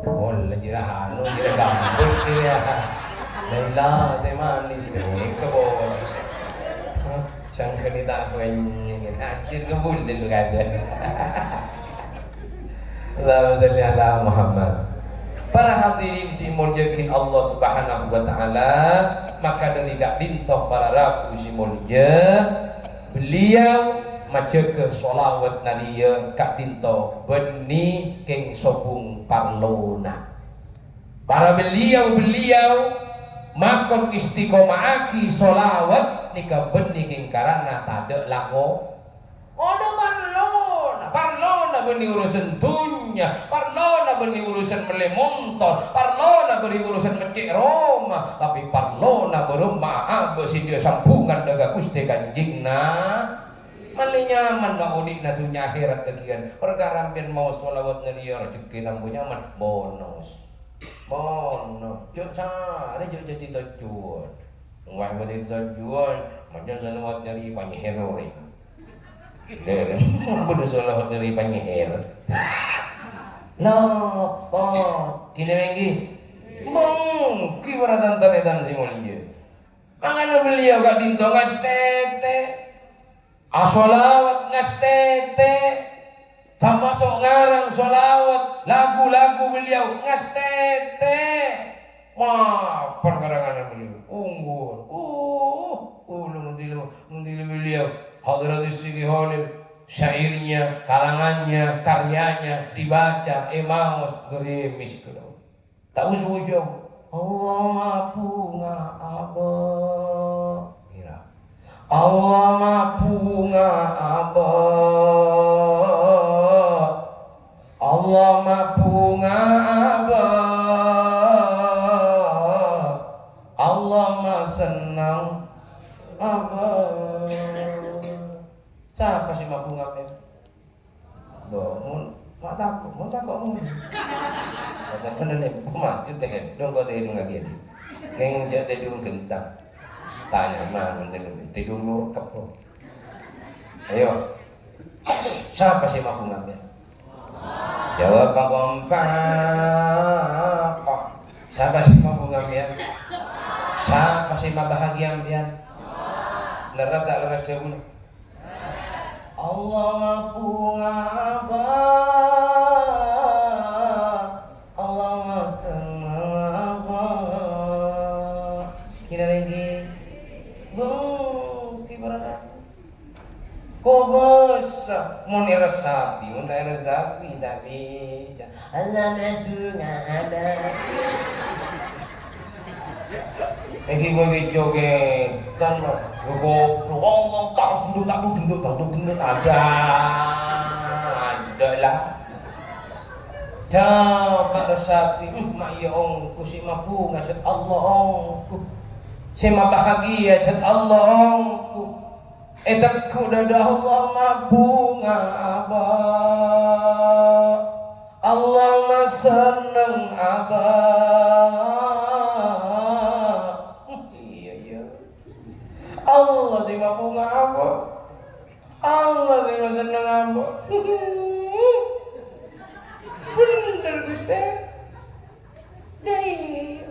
Oh, lagi dah anu, lagi dah kampus dia. Laila, saya manis, ini kebon. Sangkani tahu ini, hancur ke bulan lu kada. Allahumma shalli ala Muhammad. Para hadirin sè èmoljâ'aghi Allah Subhanahu wa Ta'ala, maka dhâri ka'dinto para rabu sè moljâ, beliau majâgâ sholawat nariyah ka'dinto bânnè kèng sobung parlona. Para beliau-beliau makon istiqomahaghi sholawat nèka bânnè kèng karana tadâ' lako-, Ono parlona, parlona bânnè urusan dhunnya, parlona bânnè urusan mellè montor, parlona bânnè urusan meccè' roma, tapè parlona bârâmma abâ' sè dhâ' sambhungan dâ' ka Ghustè Kanjeng Na-, mellè nyaman ma' odi'na dhunnya akhèrat dhâggi'ân. Parkara sampèyan maos sholawat nariyah rajhekkè tambâ nyaman, bonus. Bonus. Jhâ' sarè, jhâ' dhâddhi tojjhuwân. Wah, dhâddhi tojjhuwân, maca sholawat nariyah panyèhèr orèng. Dher, maca sholawat nariyah panyèhèr. Napa? Kènè' mènggi? Mènggi para tan-tarètan sè moljâ. Mangkana beliau ka'dinto ngastètè. Asholawat ngastètè. Tamaso' ngarang sholawat, lagu-lagu beliau ngastètè. Mapan karangan beliau. Unggul. Uh, ulun mendilo, mendilo beliau. Hadratus Syekh Kholil. Syairnya, kalangannya, karyanya dibaca, èmaos, gerimis. Ta' oju-oju. Allah mabhunga abâ'. Kira. Allah mabhunga abâ'. Allah mabhunga abâ'. Allah masenneng abâ'. Sapa sè mabhunga, Pèr? Loh, mon, ma' tako', mon tako' mon. Kata bener nih, maju teh, dong kau teh ngaji. Keng jek teh dong gentang. Tanya, "Man, mon teh dong, teh dong nurut kepo." Ayo. Sapa sè mabhunga, Pèr? Jawab apa kompak? Sapa sè mabhunga, Pèr? Sapa sè mabahagia, Pèr? Lerres ta' lerres jawabnya? Allah mabhunga abâ', Allah masenneng abâ'. Kina lagi. Bung, ki berada. Kobâsa, mon èresabi, mon ta' èresabi, ta' bisa. Allah mabhunga abâ'. Èngghi bâgi jogèdhân, Pak. Lho, goblok. Allah, tak gendut, tak gendut, tak gendut. Ada. Ada lah. Jhâ' resabi, hmm, ma' iyâ ongghu sè mabhunga, jhât Allah ongghu. Sè mabahagia, jhât Allah ongghu. Ètegghu' dâdâ Allah mabhunga abâ'. Allah masenneng abâ'. Iyâ, iyâ. Allah sè mabhunga abâ'. Allah sè masenneng abâ'. Bhender, Ghustè. Dâi.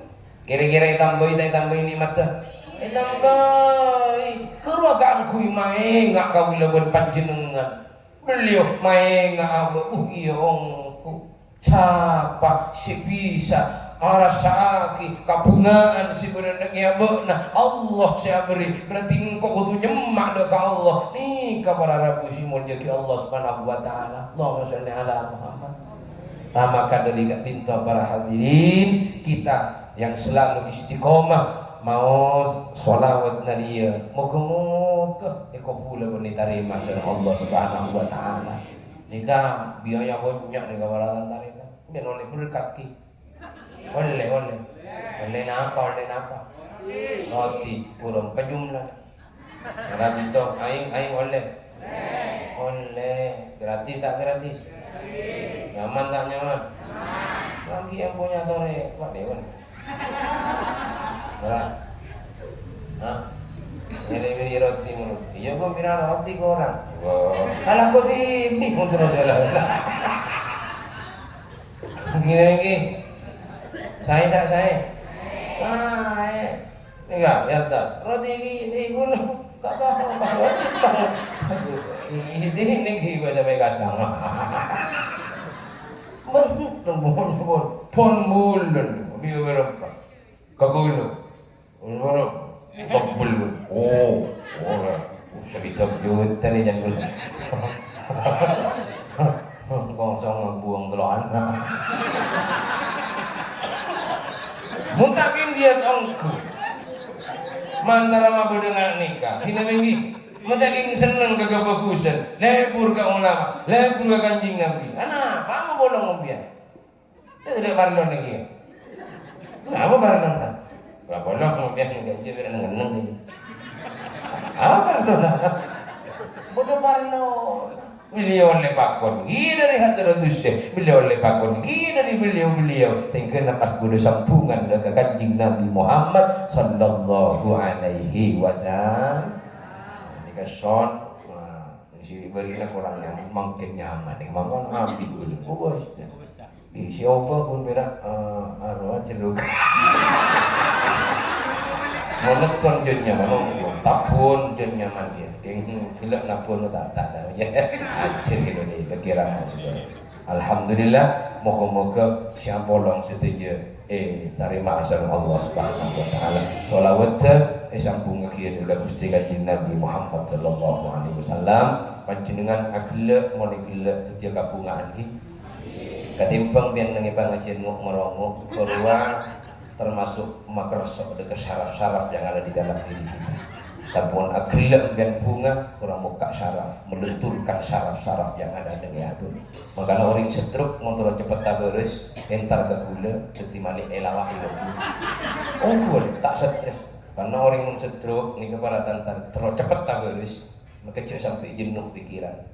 Kèra-kèra ètambâi ta' ètambâi nè'matta? Ètambâi. Karowa kaangghuy maènga' kaulâ bân panjhennengngan. Beliau maènga' abâ', uh, iyâ ongghu. Sapa sè bisa arassa'aghi kabhungaan sè bâdâ neng è abâ'na? Allah sè abherri'. Berarti engko' kodhu nyemma' dâ' ka Allah. Nèka para rabu sè èmoljâ'aghi Allah Subhanahu wa Ta'ala. Allahumma shalli ala Muhammad. Nah, maka dari ka'dinto para hadirin, kita yang selalu istiqomah maos sholawat nariya, moga-moga èkabhulâ bân ètarèma sareng Allah Subhanahu wa Ta'ala. Nèka biaya bânnya' nèka para tan-tarètan. Bân ollè berkat, Ki. Ollè, ollè. Ollè napa, ollè napa? Roti, burung pejumlah. Ora bito, aing, aing ollè. Ollè. Gratis ta' gratis? Nyaman ta' nyaman? Lagi yang punya tore, Pak Dewan. Ora. Hah? Milih-milih roti mulu. Iya, gua pira roti korang? Wah. Alah, kok sini pun terus ya lah. Gini lagi. Sae ta' sae? Sae. Enggak, ya ta'. Roti iki, iki ngono. Tak tahu apa roti tong. Ini, ini iki gua sampai kasang. Pon, pon, pon, pon bulan. Biar berapa? Kagulu. Ngono. Tebel. Oh, ora. Sekitar juta nih, jangan. Kosong buang teloan. Mun ta' kèng dhiyât ongghu. Mantara mabâdâ na' nèka. Ghina mènggi. Mun ta' kèng senneng ka kabhâghusân. Lebur ka ulama. Lebur ka Kanjeng Nabi. Ana, apa mau bolong ombiyan? Iyâ, tidak parlo nèka. Napa parlo? Lah, parlo, kemudian janji biar neng-neng nèka. Apa parlo? Bodoh parlo. Beliau ollè pakon, ghi dhâri Hadratus Syekh. Beliau ollè pakon, ghi dhâri beliau-beliau. Sehingga pas bodoh sambungan ka Kanjeng Nabi Muhammad sallallahu alaihi wasallam. Nèka son. Nah, isi bârina kurang nyaman, mangkèn nyaman. Mangkon abit dulu. Oh, bos. Di, si Opa pun pèra', eh, anu, jeruk. Mon lesson jhâ' nyaman, mon tabbhun jhâ' nyaman, yâ. Kèng ghellâ' nabbhun ta', ta', ta', yâ. Ajhâr ghâllu nè, kèra maksodda. Alhamdulillah, moghâ-moghâ sè apolong sadhâjâ ètarèma sareng Allah Subhanahu wa Ta'ala. Sholawatta èsambhungngaghiyâ dâ' ka Ghustè Kanjeng Nabi Muhammad sallallahu alaihi wasallam. Panjhennengngan aghellâ', mon èghellâ' dhâddhiyâ kabhunga'an, ghi. Katèmbhâng bân neng è pangajiyân ngo'-, marongo', karowa termasuk makerso dâ' ka saraf-saraf yang ada di dalam diri kita. Tapè mon aghellâ' bân bhunga, karowa mokka' saraf, melenturkan saraf-saraf yang ada neng è adâ'na. Mangkana orèng stroke mon terro cepet tabârâs, entar ka ghulâ, dhâddhi malè èlawaè bân ghulâ. Ongghuwân, ta' stres. Karena orèng mon stroke nèka para tantar terro cepet tabârâs, maka jhâ' sampè' jenuh pikiran.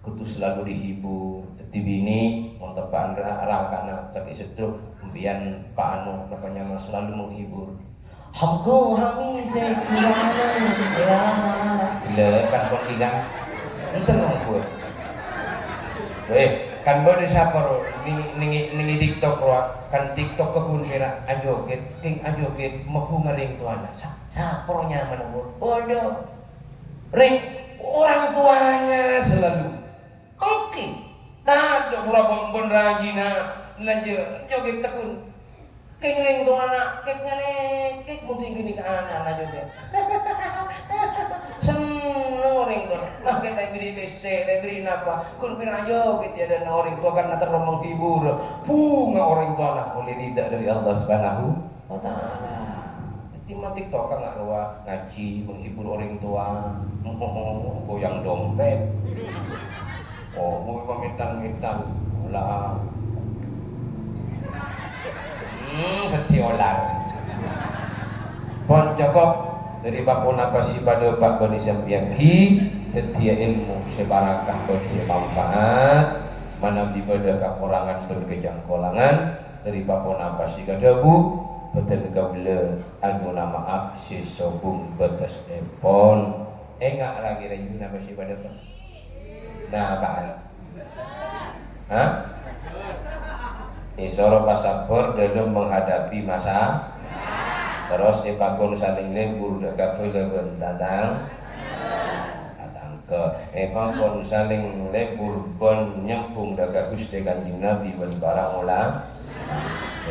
Kodhu selalu dihibur. Dhâddhi binè, mon teppa'an ra-, rakana sakè' stroke, empèyan pa anu, napa nyamana selalu menghibur. Hamko hami se kirana, ya, lama-lama. Gila, kan kon gila. Enten wong kuwi. Eh, kan bâdâ sapa ro, neng, neng, neng TikTok ro, kan TikTok kebun pera, ajoget, ting ajoget, mabhunga rèng towana. Sa-, sapa ro nyamana, Bun? Waduh. Rèng, orang tuanya selalu. Oke. Tadâ' pura bon-, bon rajina, naja joget tekun. Kèng rèng towana, kèk ngalèkèk, mon sèngko' nèka ana'na joget. Senneng orèng towa. Makè ta' èbèrri' pèssè, ta' èbèrri' napa. Ghun pèra' joget è adâ'na orèng towa karena terro menghibur. Bhunga orèng towana olè ridha dâri Allah Subhanahu wa Ta'ala. Dhâddhi, mon TikTok-a nga' rowa, ngajhi, menghibur orèng towa, goyang dompet. Oh, kuwi pamitan-mitan. Ola. Hmm, dhâddhi olar. Pon cokop. Dhâri pa-ponapa sè padâ pa' bânnè sampèyan ghi, dhâddhiyâ èlmo sè barakah bân sè manfaat. Manabi bâdâ kakorangan bân kacangkolangan, dhâri pa-ponapa sè kadhâbu, bhâdhân kaulâ anyo'ona ma'ap sè sobung bâtessèpon. Enga' ra-kèra yuna bâ sè padâ, Pak? Nah, Pak. Hah? Èsoro pasabbhâr dâlem menghadapi masa. Terros èpakon salèng lebur dâ' ka bhâlâ bân tatang-, tatangghâ. Èpakon salèng lebur bân nyambhung dâ' ka Ghustè Kanjeng Nabi bân para ola-,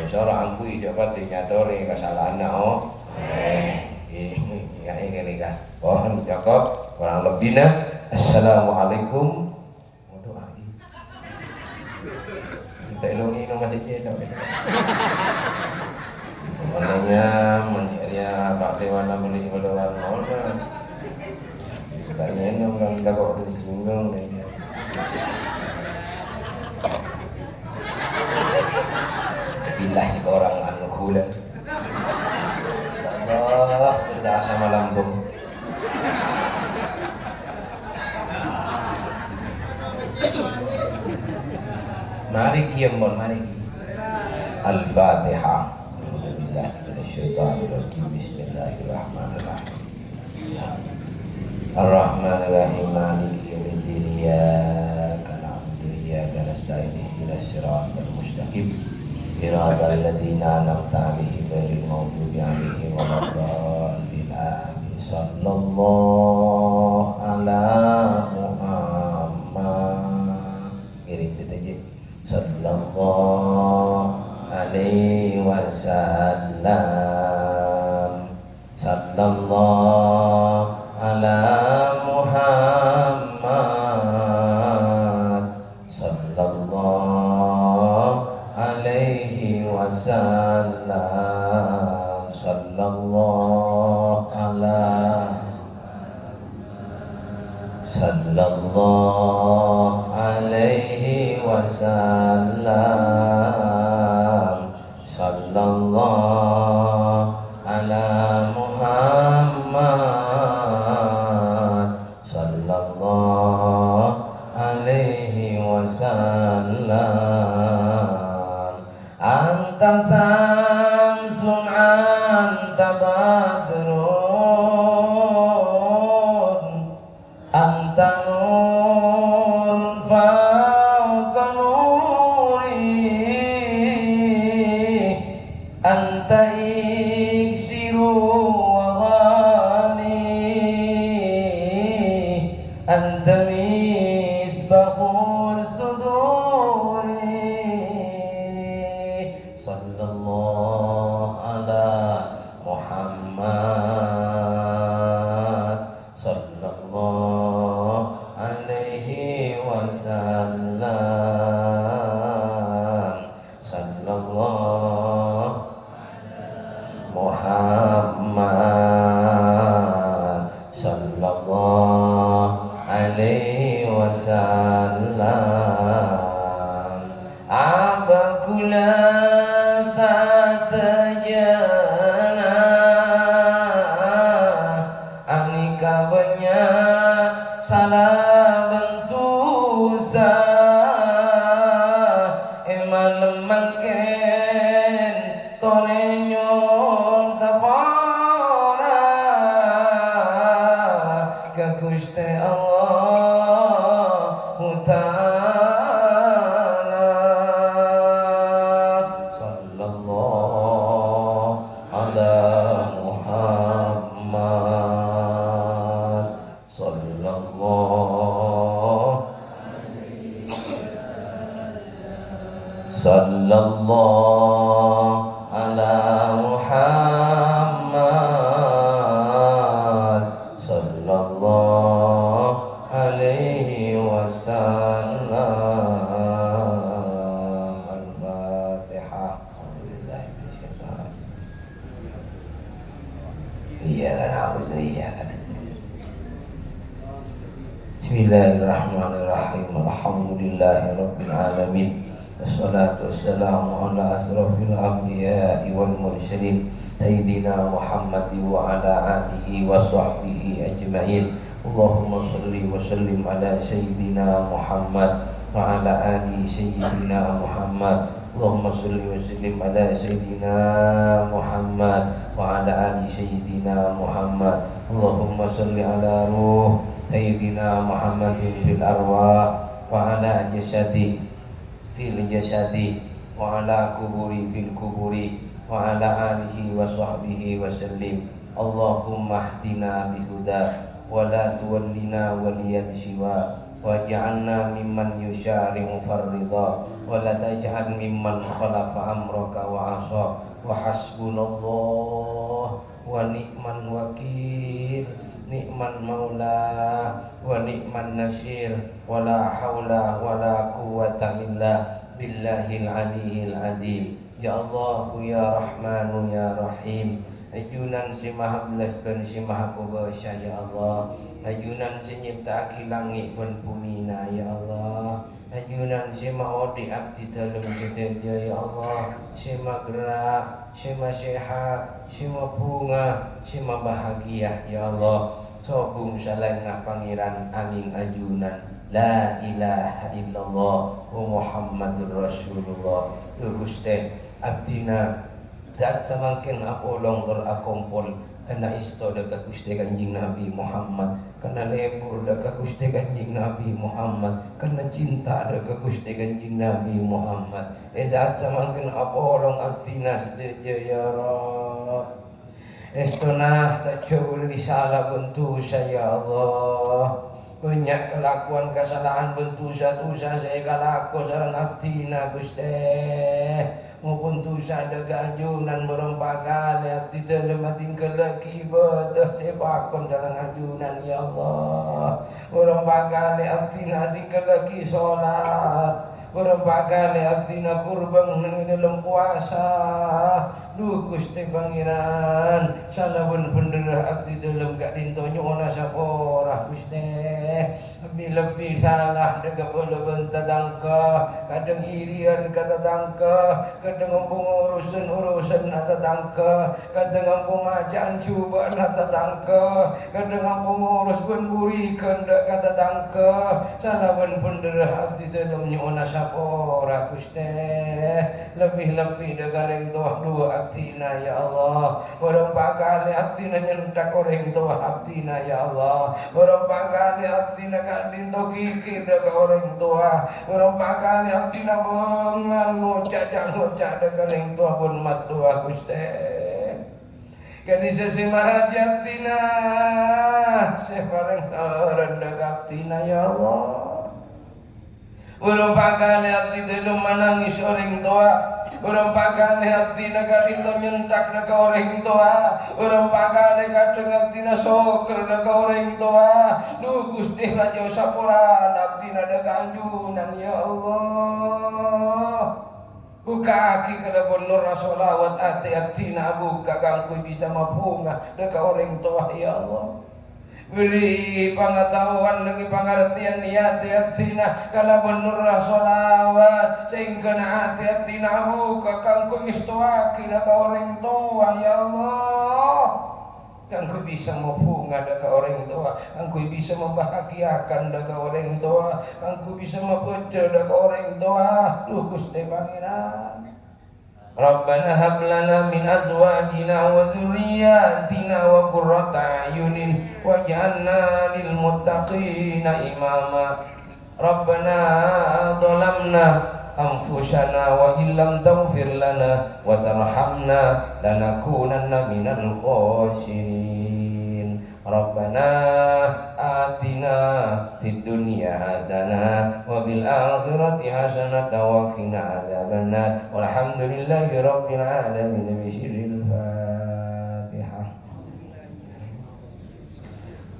Èsoro ambu jhâ' patè nyatorè kasala'anna, oh. Eh, iyâ, iyâ, ghânèka. Pon cokop, korang lebbina. Assalamualaikum. Untuk lagi. Minta ilmu minum masih cedok. Makanya, menjadi apa, di mana beli keluar mana? Kita minum kan, kita kok tersinggung deh. Billahi, orang anu gula. Ya Allah, terus sama lambung. Mari ki, mon, mari ki. Al-Fatihah. A'udzubillahi minasyaitonirrajim. Bismillahirrahmanirrahim. Ar-Rahmanir Rahim. Maliki yaumiddin. Iyyaka na'budu wa iyyaka nasta'in. Ihdinas siratal mustaqim. Siratal ladzina an'amta 'alaihim ghairil maghdubi 'alaihim waladdallin. Amin. Sallallahu ala Muhammad. Ngiring sadhâjâ. Sallallahu alaihi wasallam. Sallallahu ala Muhammad. Sallallahu alaihi wasallam. Sallallahu ala Sallallahu alaihi wasallam. Sallallahu ala Muhammad. Sallallahu alaihi wasallam. Anta syamsun, anta badrun, anta nurun fauqa nuri, anta iksiru wa أنت مصباح الصدور. صلى الله على محمد. صلى الله عليه وسلم. صلى الله محمد. صلى الله عليه وسلم. Abâ' kaulâ sadhâjâna, anèka bânnya' sala bân dhusa, è malem mangkèn torè nyo'on sapora ka Ghustè Allahu Ta'ala. Sallallahu ala Muhammad. Sallallahu, sallallahu ala Muhammad. Sallallahu alaihi wasallam. Al-Fatihah. Alhamdulillah. Iyyaka na'budu wa iyyaka nasta'in. Bismillahirrahmanirrahim. Alhamdulillahirabbil alamin. Wassalatu wassalamu ala asyrafil anbiya'i wal mursalin, Sayyidina Muhammad wa ala alihi wa sahbihi ajma'in. Allahumma shalli wa sallim ala Sayyidina Muhammad wa ala ali Sayyidina Muhammad. Allahumma shalli wa sallim ala Sayyidina Muhammad wa ala ali Sayyidina Muhammad. Allahumma shalli ala ruh Sayyidina Muhammadin fil arwah wa ala jasadi fil jasadi wa ala kuburi fil kuburi wa ala alihi wa sahbihi wa sallim. Allahumma hdina bihuda wa la tuwallina waliyan siwa, waj'alna mimman yusari'u far ridha, wa la taj'al mimman khalafa amraka wa asa. Wa hasbunallah wa ni'mal wakil, ni'mal maula wa ni'man nasir, wa la haula wa la quwwata illa billahil aliyyil azim. Ya Allah, ya Rahmanu, ya Rahim, ajunan sè maha bellas bân sè maha kobâsa, ya Allah. Ajunan sè nyèpta'aghi langngè' bân bhumina, ya Allah. Ajunan sè maodhi' abdhi dhâlem sadhâjâ, ya Allah, sè maghâra', sè masèhat, sè mabhunga, sè mabahagia, ya Allah. Sobung salaènna Pangèran angèng ajunan. La ilaha illallah wa Muhammadur Rasulullah. Dhu Ghustè, abdhina Sa'at samangkèn apolong tor akompol, kanna èsto dâ' ka Ghustè Kanjeng Nabi Muhammad, kanna lebur dâ' ka Ghustè Kanjeng Nabi Muhammad, kanna cinta dâ' ka Ghustè Kanjeng Nabi Muhammad. È sa'at samangkèn apolong abdhina sadhâjâ, ya Rabb. Èstona ta' jhâuwâ dâri sala bân dhusa, ya Allah. Bânnya' kalakowan kasala'an bân dhusa-dhusa sè èkalako sareng abdhina, Ghustè. Maupun dhusa dâ' ka ajunan, bârâmpa kalè abdhi dhâlem adhinggallaghi ibâdâ sè èpakon sareng ajunan, ya Allah. Bârâmpa kalè abdhina adhinggallaghi solat. Bârâmpa kalè abdhina kurbân neng è dhâlem powasa. Dhu Ghustè Pangèran, sala bân bhendherra abdhi dhâlem ka'dinto nyo'ona sapora, Ghustè. Lebbi-lebbi sala dâ' ka bhâlâ bân tatangghâ, kadhâng iriyan ka tatangghâ, kadhâng ampo ngorosan urusanna tatangghâ, kadhâng ampo maca'an jhubâ'na tatangghâ, kadhâng ampo ngoros bân burighân dâ' ka tatangghâ, sala bân bhendherra abdhi dhâlem nyo'ona sapora, Ghustè. Lebbi-lebbi dâ' ka rèng towa duwâ' abdhina, ya Allah. Bârâmpa kalè abdhina nyenthak orèng towa abdhina, ya Allah. Bârâmpa kalè abdhina ka'dinto ghighir dâ' ka orèng towa. Bârâmpa kalè abdhina bângal ngoca' ca'-ngoca' dâ' ka rèng towa bân mattowa, Ghustè. Ka'dissa' sè marajâ abdhina, sè parèng randhâ ka abdhina, ya Allah. Bârâmpa kalè abdhi dhâlem manangès orèng towa. Bârâmpa kalè abdhina ka'dinto nyentak dhâ' ka orèng towa. Bârâmpa kalè kadhâng abdhina sokkor dhâ' ka orèng towa. Dhu Ghustè, rajâ saporana abdhina dhâ' ka ajunan, ya Allah. Bukka'aghi kalabân nurra shalawat atè abdhina abukka' kaangghuy bisa mabhunga dhâ' ka orèng towa, ya Allah. Bherri'i pangataowan nèng pangartèyan è atè abdhina kalabân nurra shalawat, sehingga atè abdhina abukka' kaangghuy ngèstowaghi dhâ' ka orèng towa, ya Allah. Kaangghuy bisa mabhunga dhâ' ka orèng towa, kaangghuy bisa mambahagiakan dhâ' ka orèng towa, kaangghuy bisa mabhâdhâ dhâ' ka orèng towa. Dhu Ghustè Pangèran. Rabbana hab lana min azwajina wa dzurriyyatina wa qurrata a'yunin waj'alna lil muttaqina imama. Rabbana zalamna anfusana wa illam taghfir lana wa tarhamna lanakunanna minal khasirin. Rabbana atina fid dunya hasanah wa fil akhirati hasanah wa qina adzabannar. Walhamdulillahi rabbil alamin. Bi sirril Fatihah.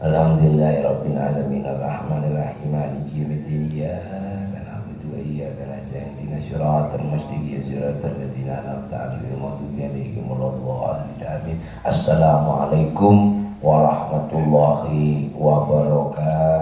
Alhamdulillahi rabbil alamin, arrahmanir rahim, maliki yaumiddin, iyyaka na'budu wa iyyaka nasta'in, ihdinas siratal mustaqim, siratal ladzina an'amta 'alaihim, ghairil maghdubi 'alaihim waladdallin. Amin. Assalamualaikum warahmatullahi wabarakatuh.